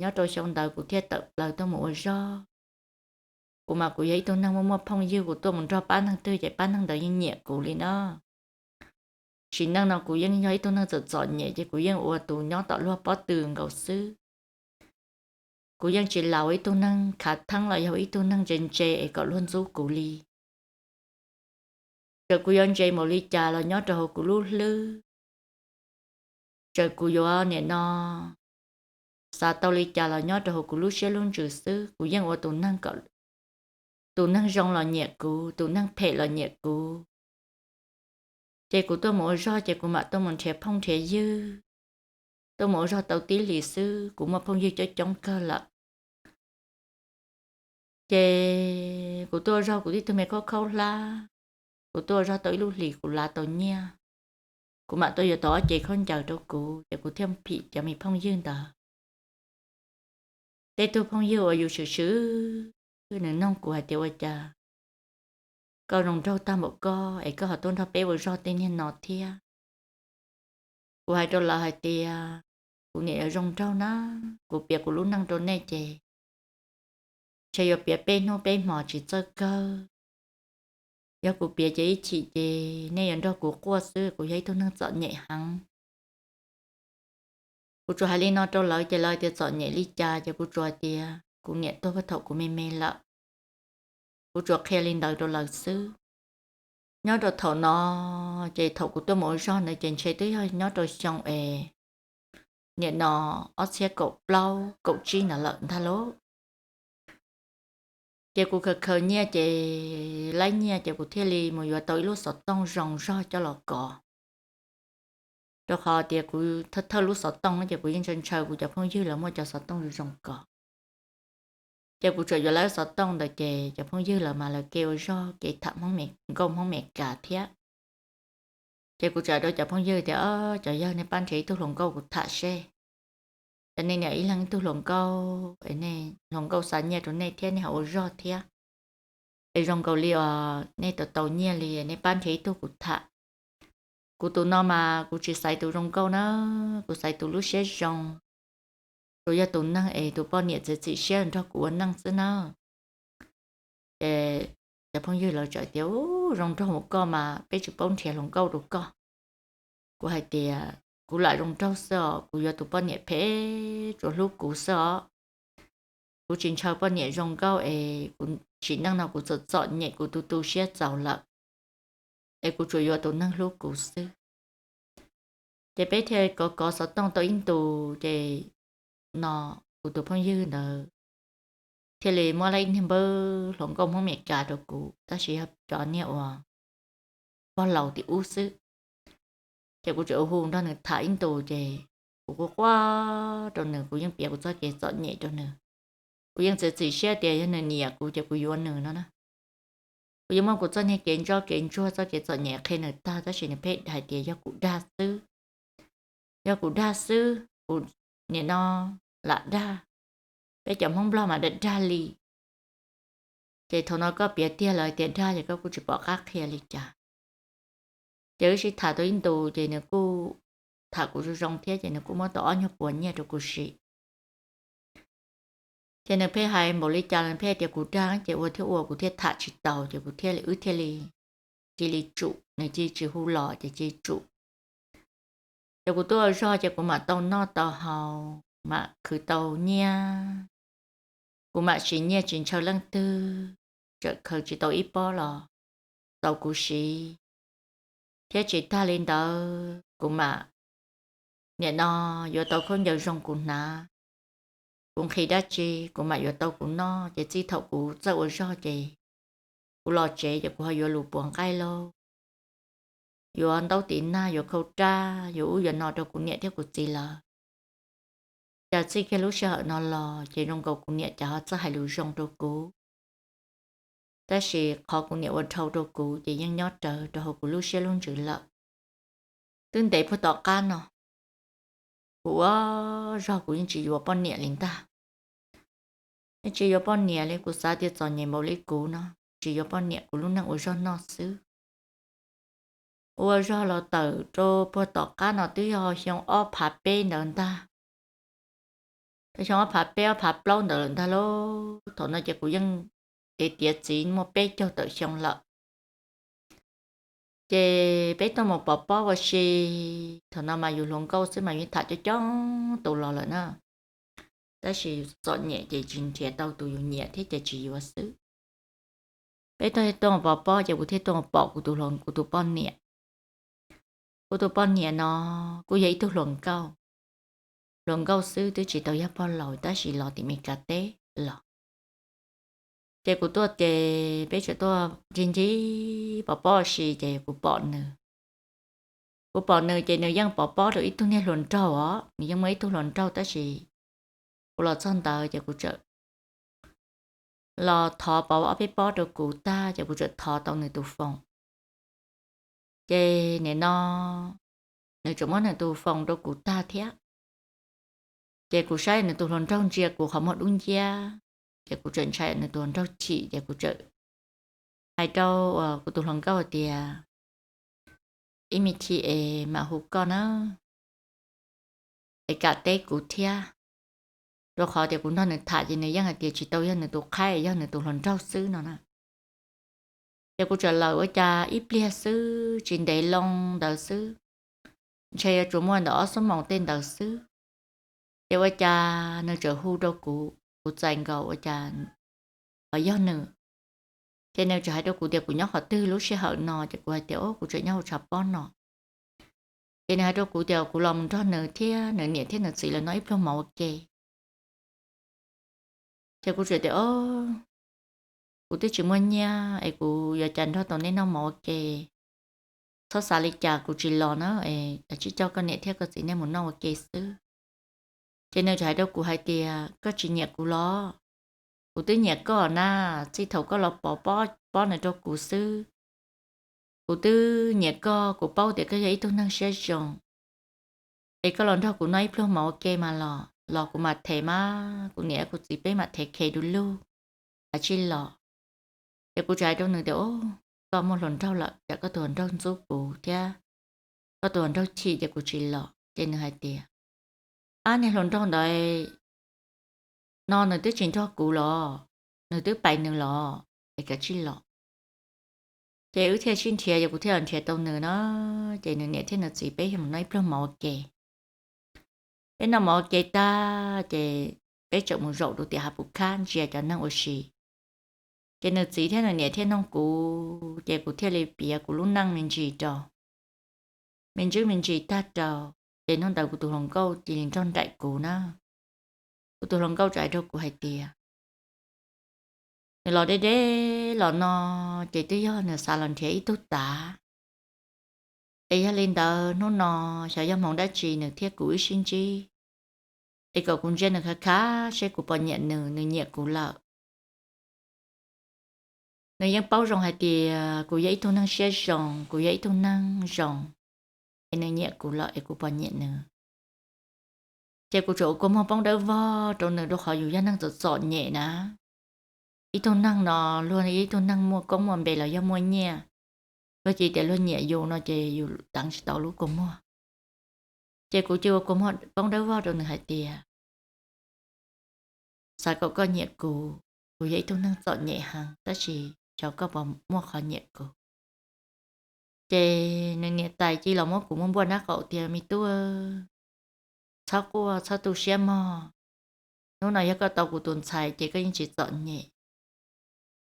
nyob rau xyoo ntawd kuv thiaj tawm plaws tuaj mus ua zog. Kuv mas kuv yog ib tug neeg muaj muaj phooj ywg, kuv tuaj mus nrog pab neeg twg ces pab neeg ntawd yeej nyiam kuv li na. Tsim neej no kuv yeej yog ib tug neeg txom txom nyem ces kuv yeej ua tus nyob tom luag pob tw nkaus xwb. Kuv yeej tsis laus ua ib tug neeg khav theeb los yog ua ib tug neeg ntse ntse es kom luag ntxub kuv li. Txawm kuv yuav ntse npaum li cas los nyob rau hauv kuv lub hlwb, txawm kuv yuav nim no xav tau li cas los nyob rau hauv kuv lub siab lub ntsws xwb, kuv yeej ua tus neeg zoo los nyiam kuv, tus neeg phem los nyiam kuv. Ces kuv tuaj mus ua zog ces kuv mam tuaj mus nrhiav phooj nrhiav ywg, tuaj mus ua zog tau tib hlis xwb kuv muaj phooj ywg coob coob kawg lawm. Ces kuv tuaj ua zog kuv tib tug me khaub khaub hlab, kuv tuaj ua zog tau ib lub hlis kuv lav tau nyiaj, kuv mam tuaj yuav tau ob cev khaub ncaws rau kuv ces kuv thiaj phim cov me phooj ywg ntawd. Tej tug phooj ywg uas yus swm swm, nws nug kuv hais tias ua cas koj zoo nraug tag npaum koj es koj ho tuaj nrog peb ua zog tej niag no thiab. Kuv hais rau lawv hais tias kuv niam yuav zoo nraug na, kuv piav kuv lub neej rau nej ces ntshe yuav piav peb hnub peb hmos tsis txawj kawg. Yog kuv piav ces ib chim ces nej yuav nrog kuv quaj xwb, kuv yog ib tug neeg txom nyem heev. Kuv tsuas hais li no rau lawv ces lawv tias txom nyem li cas ces kuv tsuas hais tias kuv niam tuag thaum kuv me me lawm. Kuv tsuas qhia li ntawd rau lawv xwb. Nyob rau thaum no ces thaum kuv tuaj mus ua zog ntawd ces ntshe twb yog nyob rau xyoo es nim no ob txhiab kaum plaub kaum tsib ntawd lawm ntag lauj. Ces kuv khaws khaws nyiaj ces laib nyiaj ces kuv thiaj li mus yuav tau ib lub xov tooj zoo zog coj los kov. Rau qhov tias kuv thawj thawj lub xov tooj ces kuv yeej ntshaw ntshaw kuv cov phooj ywg lawv muaj cov xov tooj zoo zoo kov. Ces kuv tsuas yuav lawv xov tooj ntawd ces cov phooj ywg lawv mas lawv ke ua zog ke tham nkauj Hmoob Meskas thiab. Ces kuv txawm hais rau cov phooj ywg tias, cov yawg, nej pab nrhiav ib tug hluas nkauj kuv tham seb, es nej niam ib leeg ib tug hluas nkauj, hluas nkauj xa nyiaj rau nej thiab nej ho ua zog thiab, es zoo nkaus li os nej tau tau nyiaj li, nej pab nrhiav ib tug kuv tham. Kuv tus no mas kuv tsis xaiv tus zoo nkauj na, kuv xaiv tus lub siab zoo, tus yog tus neeg es tus poj niam txiav txim siab nrog kuv ua neej xwb na. Ces cov phooj ywg lawv txawm tias, u, zoo nraug mus koj mas peb tsis paub nrhiav hluas nkauj rau koj. Kuv hais tias kuv lam zoo nraug xwb os, kuv yuav tus poj niam phem tsuas hlub kuv xwb os. Kuv tsis ntshaw poj niam zoo nkauj es kuv tsim neej no kuv txom txom nyem kuv tu tu siab txaus lawm, es kuv tsuas yuav tus neeg hlub kuv xwb. Ces peb thiaj kov kov xov tooj tau ib ntus ces no kuv tus phooj ywg ntawd thiaj li muab lawm ib niag npawb hluas nkauj Hmoob Meskas rau kuv, tab sis yog cov niag uas pog laus tim ub xwb. Ces kuv tseem hu nrog nws tham ib ntus ces kuv quaj quaj rau nws, kuv yeej piav kuv txoj kev txom nyem rau nws. Kuv yeej txiav txim siab tias yog nws nyiam kuv ces kuv yuav nws no na. Kuv yuav muab kuv txoj niag kev ntsob kev ntsuag txoj kev txom nyem qhia nws tag, tab sis nws pheej hais tias yog kuv dag xwb. Yog kuv dag xwb, kuv nim no lam dag, peb cov Hmoob Nplog mas dag dag li. Ces thaum no koj piav tiag lawm tias dag ces koj kuj tsis pom qab qhia li cas. Ces wb sib tham tau ib ntus ces nws kuj tham kuv zoo zoo thiab ces nws kuj muab tau ob nyuag puas nyiaj rau kuv siv. Ces nws pheej hais npaum li cas los nws pheej tias kuv dag ces ua thiab ua kuv thiaj tham tsis tau ces kuv thiaj li, wb thiaj li cia li tsum, nws cia li tsis hu los ces cia li tsum. Ces kuv tuaj ua zog ces kuv mam tau noj tau haus, mam khwv tau nyiaj, kuv mam siv nyiaj tsis ntshaw leej twg, txawm khaws tsis tau ib pob los tau kuv siv. Thiab tsis tag li ntawd kuv mam nim no yuav tau khaub ncaws zoo kuv hnav, kuv nqhis dab tsi kuv mam yuav tau kuv noj. Ces txij thaum kuv txawj ua zog ces kuv los tsev ces kuv ho yuav lus puas nqaij lauj, yuav ntaub tiv nag, yuav khau raj, yuav ub yuav no rau kuv niam thiab kuv txiv lawv. Cas txij kiag lub sij hawm no los ces zoo nkaus kuv niam cas ho txawj hais lus zoo rau kuv, tab sis qhov kuv niam ua dhau rau kuv ces yeej nyob rawv rau hauv kuv lub siab lub ntsws lawm. Twb ntev puag tom qab no, kuv ua zog kuv yeej tsis yuav poj niam li ntag. Yeej tsis yuav poj niam li, kuv xav tias txom nyem npaum li kuv no tsis yuav poj niam, kuv lub neej ua zog noj xwb. Ua zog los tawm rau puag tom qab no twb yog xyoo ob phav peb ntawd ntag. Xyoo ob phav peb ob phav plaub ntawd lawm ntag lauj. Thaum no ces kuv yeej tiav tiav txiv muaj peb caug tawm xyoo lawm. Ces peb tuaj mus pov pob ua si, thaum no mas yus hluas nkauj xwb mas yus tham coob coob tus los lawm na. Tab sis txom nyem ces tsis nrhiav tau tus yus nyiam thiab ces tsis yuav xwb. Peb tuaj tuaj mus pov pob ces kuv thiaj tuaj mus pom kuv tus hluas, kuv tus poj niam. Kuv tus poj niam no kuj yog ib tug hluas nkauj. Hluas nkauj xwb twb tsis tau yog pog laus tab sis los tim Meskas teb los. Ces kuv tuaj ces peb tseem tuaj ncig ncig pov pob ua si ces kuv pom nws. Kuv pom nws ces nws yeej pov pob rau ib tug niag hluas nraug os, nws yeej muaj ib tug hluas nraug tab sis kuv los txog ntawd ces kuv tseem los thov pov ob peb pob rau kuv tag ces kuv tseem thov tau nws tus foos. Ces nim no nws tseem muab nws tus foos rau kuv tag thiab. Ces kuv saib nws tus hluas nraug ntsia kuv qhov muag dub nciab, ces kuv tseem ntshai nws tus hluas nraug chim ces kuv tseem hais rau kuv tus hluas nkauj tias, ib me thi es mam hu koj na, es kam teb kuv thiab, rau qhov tias kuv nrog nws tham ces nws yeej hais tias tsis tau yog nws tus qhaib, yog nws tus hluas nraug xwb no na. Ces kuv tseem lawm ua cas ib pliag xwb tsis ntev loo ntawd xwb, ntshe yuav tsuas muaj ntawm ob xuab moos tej ntawd xwb, ces ua cas nws tseem hu rau kuv, kuv txais nkaus ua cas ho yog nws. Ces nws tseem hais rau kuv tias kuv nyob qhov twg lub sij hawm no, ces kuv hais tias o kuv tseem nyob hauv tshav pob no. Ces nws hais rau kuv tias kuv los mus nrog nws thiab nws niam thiab nws txiv lawv noj ib pluag mov ua ke. Ces kuv tseem tias o, kuv twb tsis muaj nyiaj es kuv yuav cas nrog tau nej noj mov ua ke. Txhob xav li cas, kuv tsis los na, es tsij coj koj niam thiab koj txiv nej mus noj ua ke xwb. Ces nws tseem hais rau kuv hais tias koj tsis nyiam kuv los? Kuv twb nyiam koj na, txij thaum koj los pov pob no rau kuv xwb. Kuv twb nyiam koj, kuv paub tias koj yog ib tug neeg siab zoo, es koj los nrog kuv noj ib pluag mov ua ke mas los, los kuv mam them mas, kuv niam kuv txiv peb mam them khe du lug, tsij los. Ces kuv tseem hais rau nws tias o, koj muaj hluas nraug lawm, tsam koj tus hluas nraug ntxub kuv thiab koj tus hluas nraug chim ces kuv tsis los. Ces nws hais tias ab, niag hluas nraug ntawd no nws twb tsis nrog kuv los, nws twb pais nws los, es kav tsij los. Ces wb thiaj sib nrhiav, ces kuv thiaj los nrhiav tau nws na. Ces nws niam thiab nws txiv peb mus noj ib pluag mov ua ke. Peb noj mov ua ke tag ces peb tseem mus zaum rau tiam hav pus khab ntsia cov neeg ua si. Ces nws txiv thiab nws niam thiaj nug kuv, ces kuv thiaj li piav kuv lub neej me ntsis rau, me ntsis me ntsis tag rau. Ces hnub ntawd kuv tus hluas nkauj cia li nrog nraim kuv na. Kuv tus hluas nkauj tseem hais rau kuv hais tias nws los deb deb los no ces twb yog nws xav los nrhiav ib tug tav. Es yog li ntawd hnub no xyov yog hmoov dab tsi nws thiab kuv wb sib ntsib, es kom kuv ntsia nws khav khav seb kuv puas nyiam nws, nws nyiam kuv lawm. Nws yeej paub zoo hais tias kuv yog ib tug neeg siab zoo, kuv yog ib tug neeg zoo, es nws nyiam kuv lawm es kuv puas nyiam nws. Ces kuv tseem ua kua muag poob dawb vog rau nws rau qhov yus yog neeg txom txom nyem na. Ib tug neeg no luag ib tug neeg muaj koob muaj npe los yog muaj nyiaj, luag cia tias luag nyiam yus no ces yus teev tsis tau lub kua muag. Ces kuv cia ua kua muag poob dawb vog rau nws hais tias xav kom koj nyiam kuv, kuv yog ib tug neeg txom nyem heev tab sis xyov koj puas muaj qhov nyiam kuv. Ces nws niam tais cia los muab kuv muab npuaj nraub qaum tias me tub, txhob quaj txhob tu siab mog. Hnub no yog koj tau kuv tus ntxhais ces koj yeej tsis txom nyem.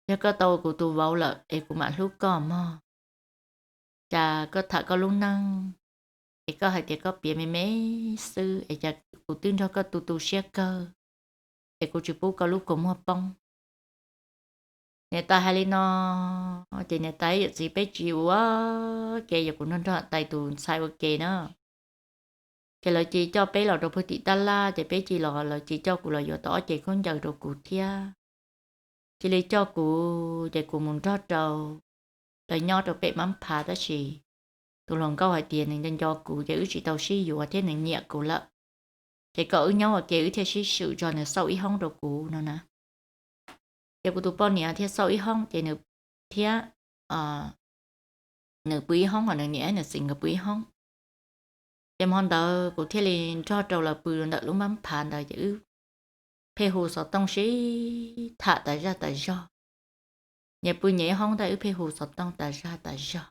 Yog koj tau kuv tus vauv lawm es kuv mam hlub koj mog. Cas koj tham koj lub neej es koj hais tias koj piav me me xwb es cas kuv twb nrog koj tu tu siab kawg es kuv tsis pub koj lub kua muag poob. Niam tais hais li no, ces niam tais yawm txiv peb tsis ua ke, yog kuv nrog nrog tais tus ntxhais ua ke na. Ces lawv cia coj peb los rau pem tim tab laj, ces peb cia los lawv cia coj kuv los yuav tau ob cev khaub ncaws rau kuv thiab. Cia li coj kuv ces kuv mus nrog rau lawv nyob rau pem Mab Phav tab sis tus hluas nkauj hais tias nws nco nco kuv ces wb tsis tau sib yuav thiab nws nyiam kuv lawm. Ces kom wb nyob ua ke wb thiaj sib swm tso nws xauj ib hoob rau kuv no na. Ces kuv tus poj niam thiaj xauj ib hoob ces nws thiab nws pw ib hoob, ho nws niam nws txiv nkawd pw ib hoob. Ces hmo ntawd kuv thiaj li nrog rau lawv pw ntawm lub Mab Phav ntawd ces wb pheej hu xov tooj sib tham tas zaj tas zog. Nyias pw nyias ib hoob ntawd wb pheej hu xov tooj tas zaj tas zog.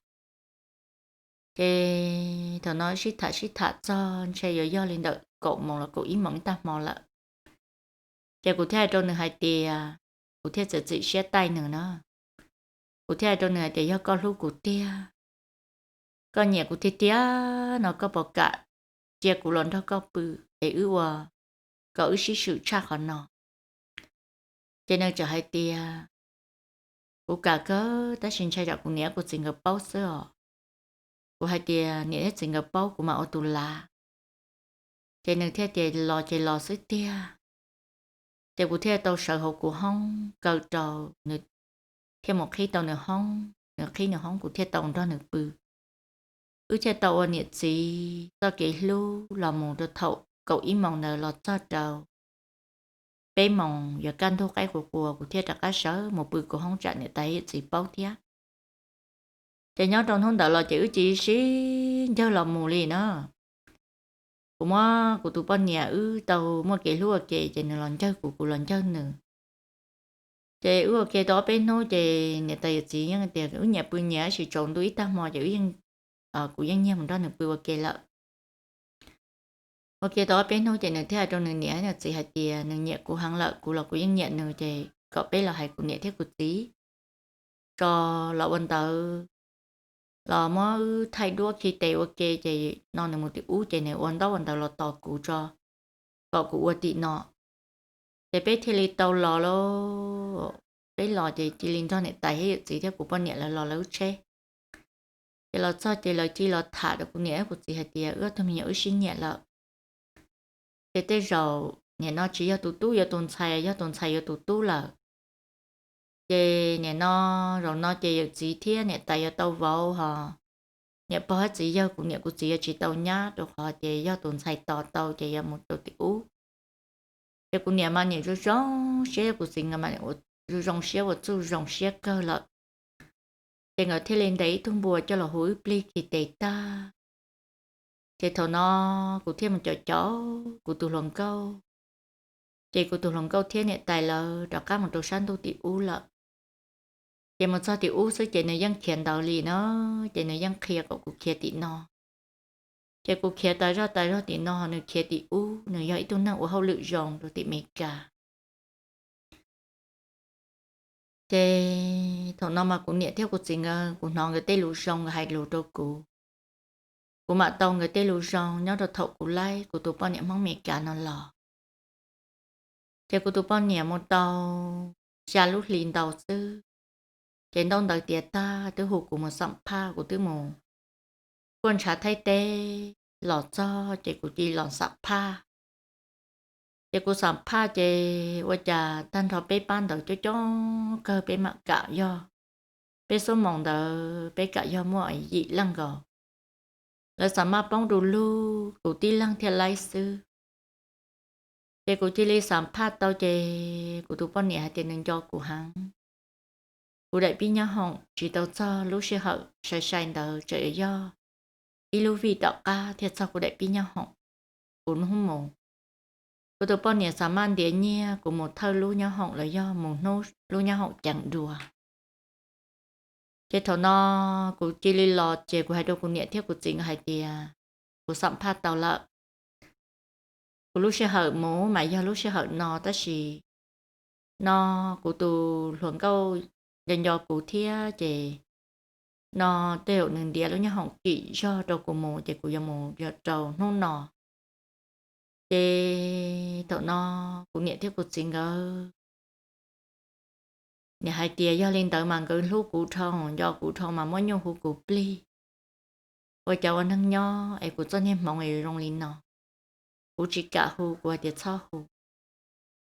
Ces thaum no sib tham sib tham txog ntshe yuav yog li ntawm kaum moos los kaum ib moos ib tag hmo lawm. Ces kuv thiaj hais rau nws hais tias, kuv thiaj txiav txim siab taij nws na. Kuv thiaj hais rau nws hais tias, yog koj hlub kuv tiag, koj nyiam kuv tiag tiag no koj puas kam cia kuv los nrog koj pw es wb ua, kom wb sib swm tshaj qhov no? Ces nws txawm hais tias, kuv kam kawg tab sis ntshai tsam kuv niam kuv txiv nkawd paub xwb os. Kuv hais tias niam thiab txiv nkawd paub kuv mam ua tus lav. Ces nws thiaj tias los ces los xwb tiag. Ces kuv thiaj tau sawv hauv kuv hoob kaw rau, nws thiaj mus qhib tau nws hoob, nws qhib nws hoob kuv thiaj tau nrog nws pw. Wb thiaj tau ua niam txiv txoj kev hlub los mus rau thaum kaum ib moos ntawd los txog rau peb moos yuav kaj ntug qaib qus quas kuv thiaj rov qab sawv mus pw kuv hoob tsam niam tais yawm txiv paub thiab. Ces nyob rau hnub ntawd los ces wb cia li sib ncawg los mus li na. Kuv muab kuv tus poj niam wb tau muaj kev hlub ua ke ces nws los ncawg kuv, kuv los ncawg nws. Ces wb ua ke tau ob peb hnub ces niam tais yawm txiv yeej tias wb nyiam pw nyiam tab sis tsaus ntuj ib tag hmo ces wb yeej, kuv yeej nyiag mus nrog nws pw ua ke lawm. Ua ke tau ob peb hnub ces nws thiaj hais rau nws niam nws txiv hais tias nws nyiam kuv heev lawm, kuv los kuv yeej nyiam nws ces kom peb los hais kuv niam thiab kuv txiv tso los ua ntawv, los muab wb thaij duab khi tes ua ke ces no nws mus tim ub ces nws ua ntaub ua ntawv los tos kuv tso, kom kuv ua tim no. Ces peb thiaj li tau los lauj. Peb los ces cia li nrog niam tais thiab yawm txiv thiab kuv poj niam lawv los lawv lub tsheb. Ces los txog ces lawv cia li los tham rau kuv niam thiab kuv txiv hais tias wb ob tug me nyuam wb sib nyiam lawm. Ces tej zaum nim no tsis yog tus tub yuav tus ntxhais, yog tus ntxhais yuav tus tub lawm. Ces nim no, zaum no ces yawm txiv thiab niam tais yuav tau vauv hos, niam pog thiab txiv yawg kuv niam kuv txiv yuav tsis tau nyab rau qhov ces yog tus ntxhais tos tau ces yuav mus rau tim ub. Ces kuv niam mas niam zoo zoo siab, kuv txiv nkawd mas zoo zoo siab ua txuj zoo siab kawg lawm. Ces nkawd thiaj li ntes ib tug npua coj los hu wb plig khi tes tag. Ces thaum no kuv thiaj mus caum caum kuv tus hluas nkauj. Ces kuv tus hluas nkauj thiab niam tais lawv rov qab mus rau sab ntuj tim ub lawm. Ces mus txog tim ub xwb ces nws yeej khiav ntawd li no, ces nws yeej qhia kom kuv khiav tim no. Ces kuv khiav tas zog tas zog tim no, nws khiav tim ub, nws yog ib tug neeg ua hauj lwm zoo rau tim Amelikas. Ces thaum no mas kuv niam thiab kuv txiv nkawd, kuv hnov nkawd tej lus zoo nkawd hais lus rau kuv. Kuv mam tau nkawd tej lus zoo nyob rau thaum kuv laib kuv tus poj niam Hmoob Amelikas no los. Ces kuv tus poj niam mus tau xya lub hli ntau xwb, ces ntaub ntawv tiav tag twb hu kuv mus xam phaj, kuv twb mus kuaj ntshav Thaib teb los txog ces kuv cia li los xam phaj. Ces kuv xam phaj ces ua cas tag nrho peb pab ntawd coob coob kawg, peb mam kam yog, peb xuab moos ntawd peb kam yog muaj yim leej nkaus. Lawv xam maj poob du lug, kuv tib leeg thiaj laib xwb. Ces kuv cia li xam phaj tau ces kuv tus poj niam hais tias nws nco kuv heev. Kuv daim pib nyob hoom tsis tau txog lub sij hawm sai sai ntawd, tseem yuav yog ib lub vij tom qab thiaj txog kuv daim pib nyob hoom. Kuv hnub mus, kuv tus poj niam xam maj ntiav nyiaj kuv mus thawj lub nyob hoom los yog mus hnub lub nyob hoom ceev dua. Ces thaum no kuv cia li los ces kuv hais rau kuv niam thiab kuv txiv nkawd hais tias kuv xam phaj tau lawm. Kuv lub sij hawm mus mas yog lub sij hawm no tab sis no kuv tus hluas nkauj nco nco kuv thiab ces no tej zaum nws ntiav lub nyob hoom kim zog rau kuv mus ces kuv yuav mus rau hnub no. Ces thaum no kuv niam thiab kuv txiv nkawd nim hais tias yog li ntawd mas nkawd hlub kuv dhau, nco kuv dhau mas muab nyuj hu kuv plig. Ua cas ua neeg nyob es kuv txoj niag hmoov es zoo li no. Kuv tsis kam hu, kuv hais tias txhob hu.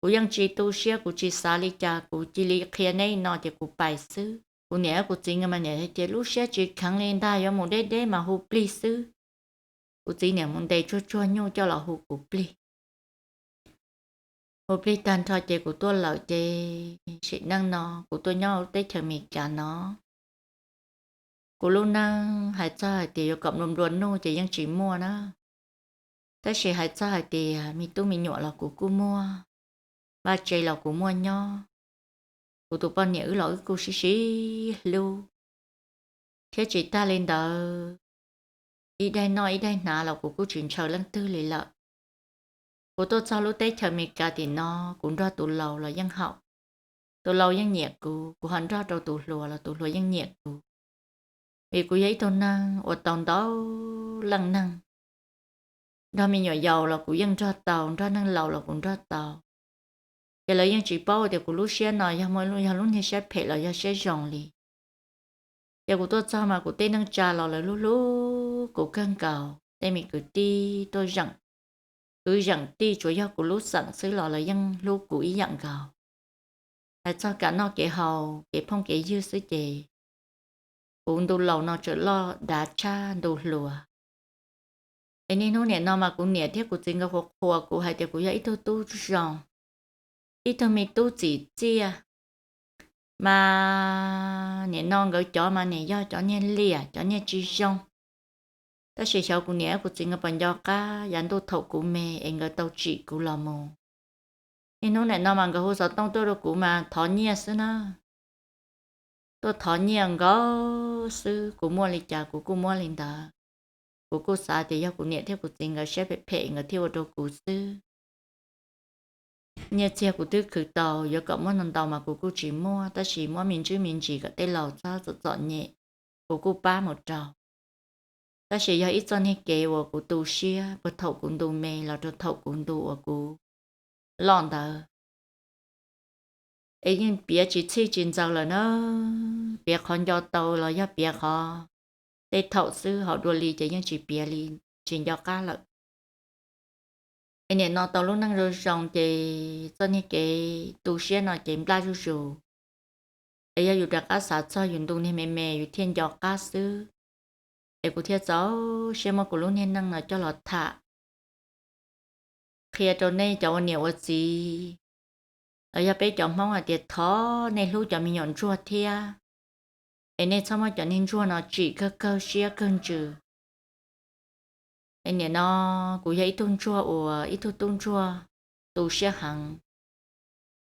Kuv yeej tsis tu siab, kuv tsis xav li cas, kuv cia li qhia neb no ces kuv pais xwb. Kuv niam kuv txiv nkawd mas niam hais tias lub siab tsis kheev li ntag, yuav mus deb deb mas hu plig xwb. Kuv txiv niam mus ntes tsuag tsuag nyuj coj los hu kuv plig. Hu plig tag nrho ces kuv tuaj lawm ces sim neej no kuv tuaj nyob teb chaws Amelikas no. Kuv lub neej hais txog hais tias yuav kom nplua nplua nuj ces yeej tsis muaj na. Tab sis hais txog hais tias me tub me nyuam los kuv kuj muaj, vaj tse los kuv muaj nyob. Kuv tus poj niam wb los wb kuj sib sib hlub. Thiab tsis tag li ntawd, ib daig noj ib daig hnav los kuv kuj tsis ntshaw leej twg li lawm. Kuv tuaj txog lub teb chaws Amelikas tim no, kuv nrog tus laus los yeej haum, tus laus yeej nyiam kuv, kuv ho nrog rau tus hluas los tus hluas yeej nyiam kuv. Vim kuv yog ib tug neeg uas tau ntau leej neeg, nrog me nyuam yaus los kuv yeej nrog tau, nrog neeg laus los kuv nrog tau. Ces lawv yeej tsis paub tias kuv lub siab no yog muaj, yog lub niag siab phem los yog siab zoo li. Ces kuv tuaj txog mas kuv tej neej tsa los lawv hlub hlub kuv kawg nkaus, tej me kwv tij tuaj zeem, kwv zeem tij tsuas yog kuv lub xeem xwb los lawv yeej hlub kuv ib yam nkaus. Hais txog kev noj kev haus, kev phooj kev ywg xwb ces kuv ntu laus no tseem loj dav tshaj ntu hluas. Es niaj hnub nim no mas kuv niam thiab kuv txiv nkawd qhuas qhuas kuv hais tias kuv yog ib tug tub zoo, ib tug me tub txim txiaj. Mas nim no nkawd cov mas nim yog cov niag liam, cov niag tsis zoo. Tab sis xyov kuv niam kuv txiv nkawd puas nco qab yav ntuj thaum kuv me es nkawd tau tsim kuv los mus. Niaj hnub nim no mas nkawd hu xov tooj tuaj rau kuv mas thov nyiaj xwb na. Tuaj thov nyiaj nkaus xwb, kuv muaj li cas kuv kuj muab li ntawd. Kuv kuj xav tias yog kuv niam thiab kuv txiv nkawd siab phem phem nkawd thiaj ua rau kuv xwb. Nyiaj txiag kuv twb khwv tau, yuav kom muab ntau ntau mas kuv kuj tsis muaj, tab sis muab me ntsis me ntsis kom tej laus txhob txom txom nyem, kuv kuj pab mus rau. Tab sis yog ib txoj niag kev uas kuv tu siab puag thaum kuv ntu me los rau thaum kuv ntu uas kuv loj ntawd, es yeej piav tsis txhij tsis ntxaws lawm na. Piav qhov nco tau los yog piav qhov tej thaum xwb, hauv dua li ces yeej tsis piav li, tsis nco qab lawm. Es nim no tau lub neej zoo zoo ces txoj niag kev tu siab no ces nplaj zuj zus. Es yog yus rov qab xav txog yus ntu niag me me yus thiaj nco qab xwb. Es kuv thiaj txaus siab muab kuv lub niag neej no coj los tham qhia rau nej cov ua niam ua txiv, los yog peb cov Hmoob hais tias thov nej hlub cov me nyuam ntsuag thiab, es nej txhob muab cov niag ntsuag no tsim kawg kawg siab kawg ntsws. Es nim no kuv yog ib tug ntsuag uas ib tug tub ntsuag tu siab heev,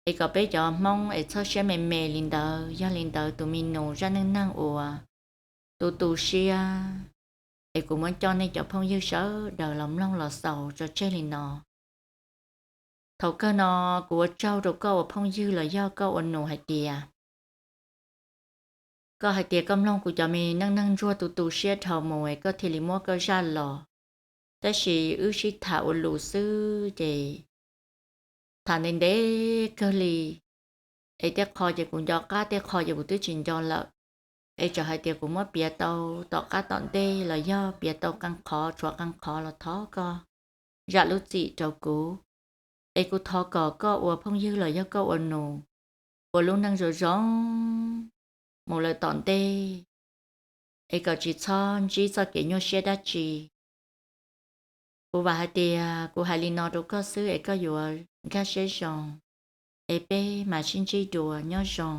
es kom peb cov Hmoob es txhob siab me me li ntawd. Yog li ntawd tus me nus zaj neej neeg uas tu tu siab, es kuv muab coj nej cov phooj ywg sawv daws los mloog los xaus tso tseg li no. Thaum kawg no kuv ua tsaug rau koj ua phooj ywg los yog koj ua nus hais tias koj hais tias koj mloog kuv cov me neej neeg ntsuag tu tu siab dhau mus es koj thiaj li muab koj zaj los. Tab sis wb sib tham ua lus xwb ces tham ntev ntev kawg li, es tej qho ces kuv nco qab, tej qho ces kuv twb tsis nco lawm. Es txawm hais tias kuv muab piav tau tom qab tom ntej los yog piav tau qee qhov tshuav qee qhov los thov koj zam lub txim rau kuv. Es kuv thov kom koj ua phooj ywg los yog koj ua nus ua lub neej zoo zoo mus lawm tom ntej, es kom tsis txhob ntsib txoj kev nyuaj siab dab tsi. Kuv vam hais tias kuv hais li no rau koj xwb es koj yuav nkag siab zoo, es peb mam sib ntsib dua, nyob zoo.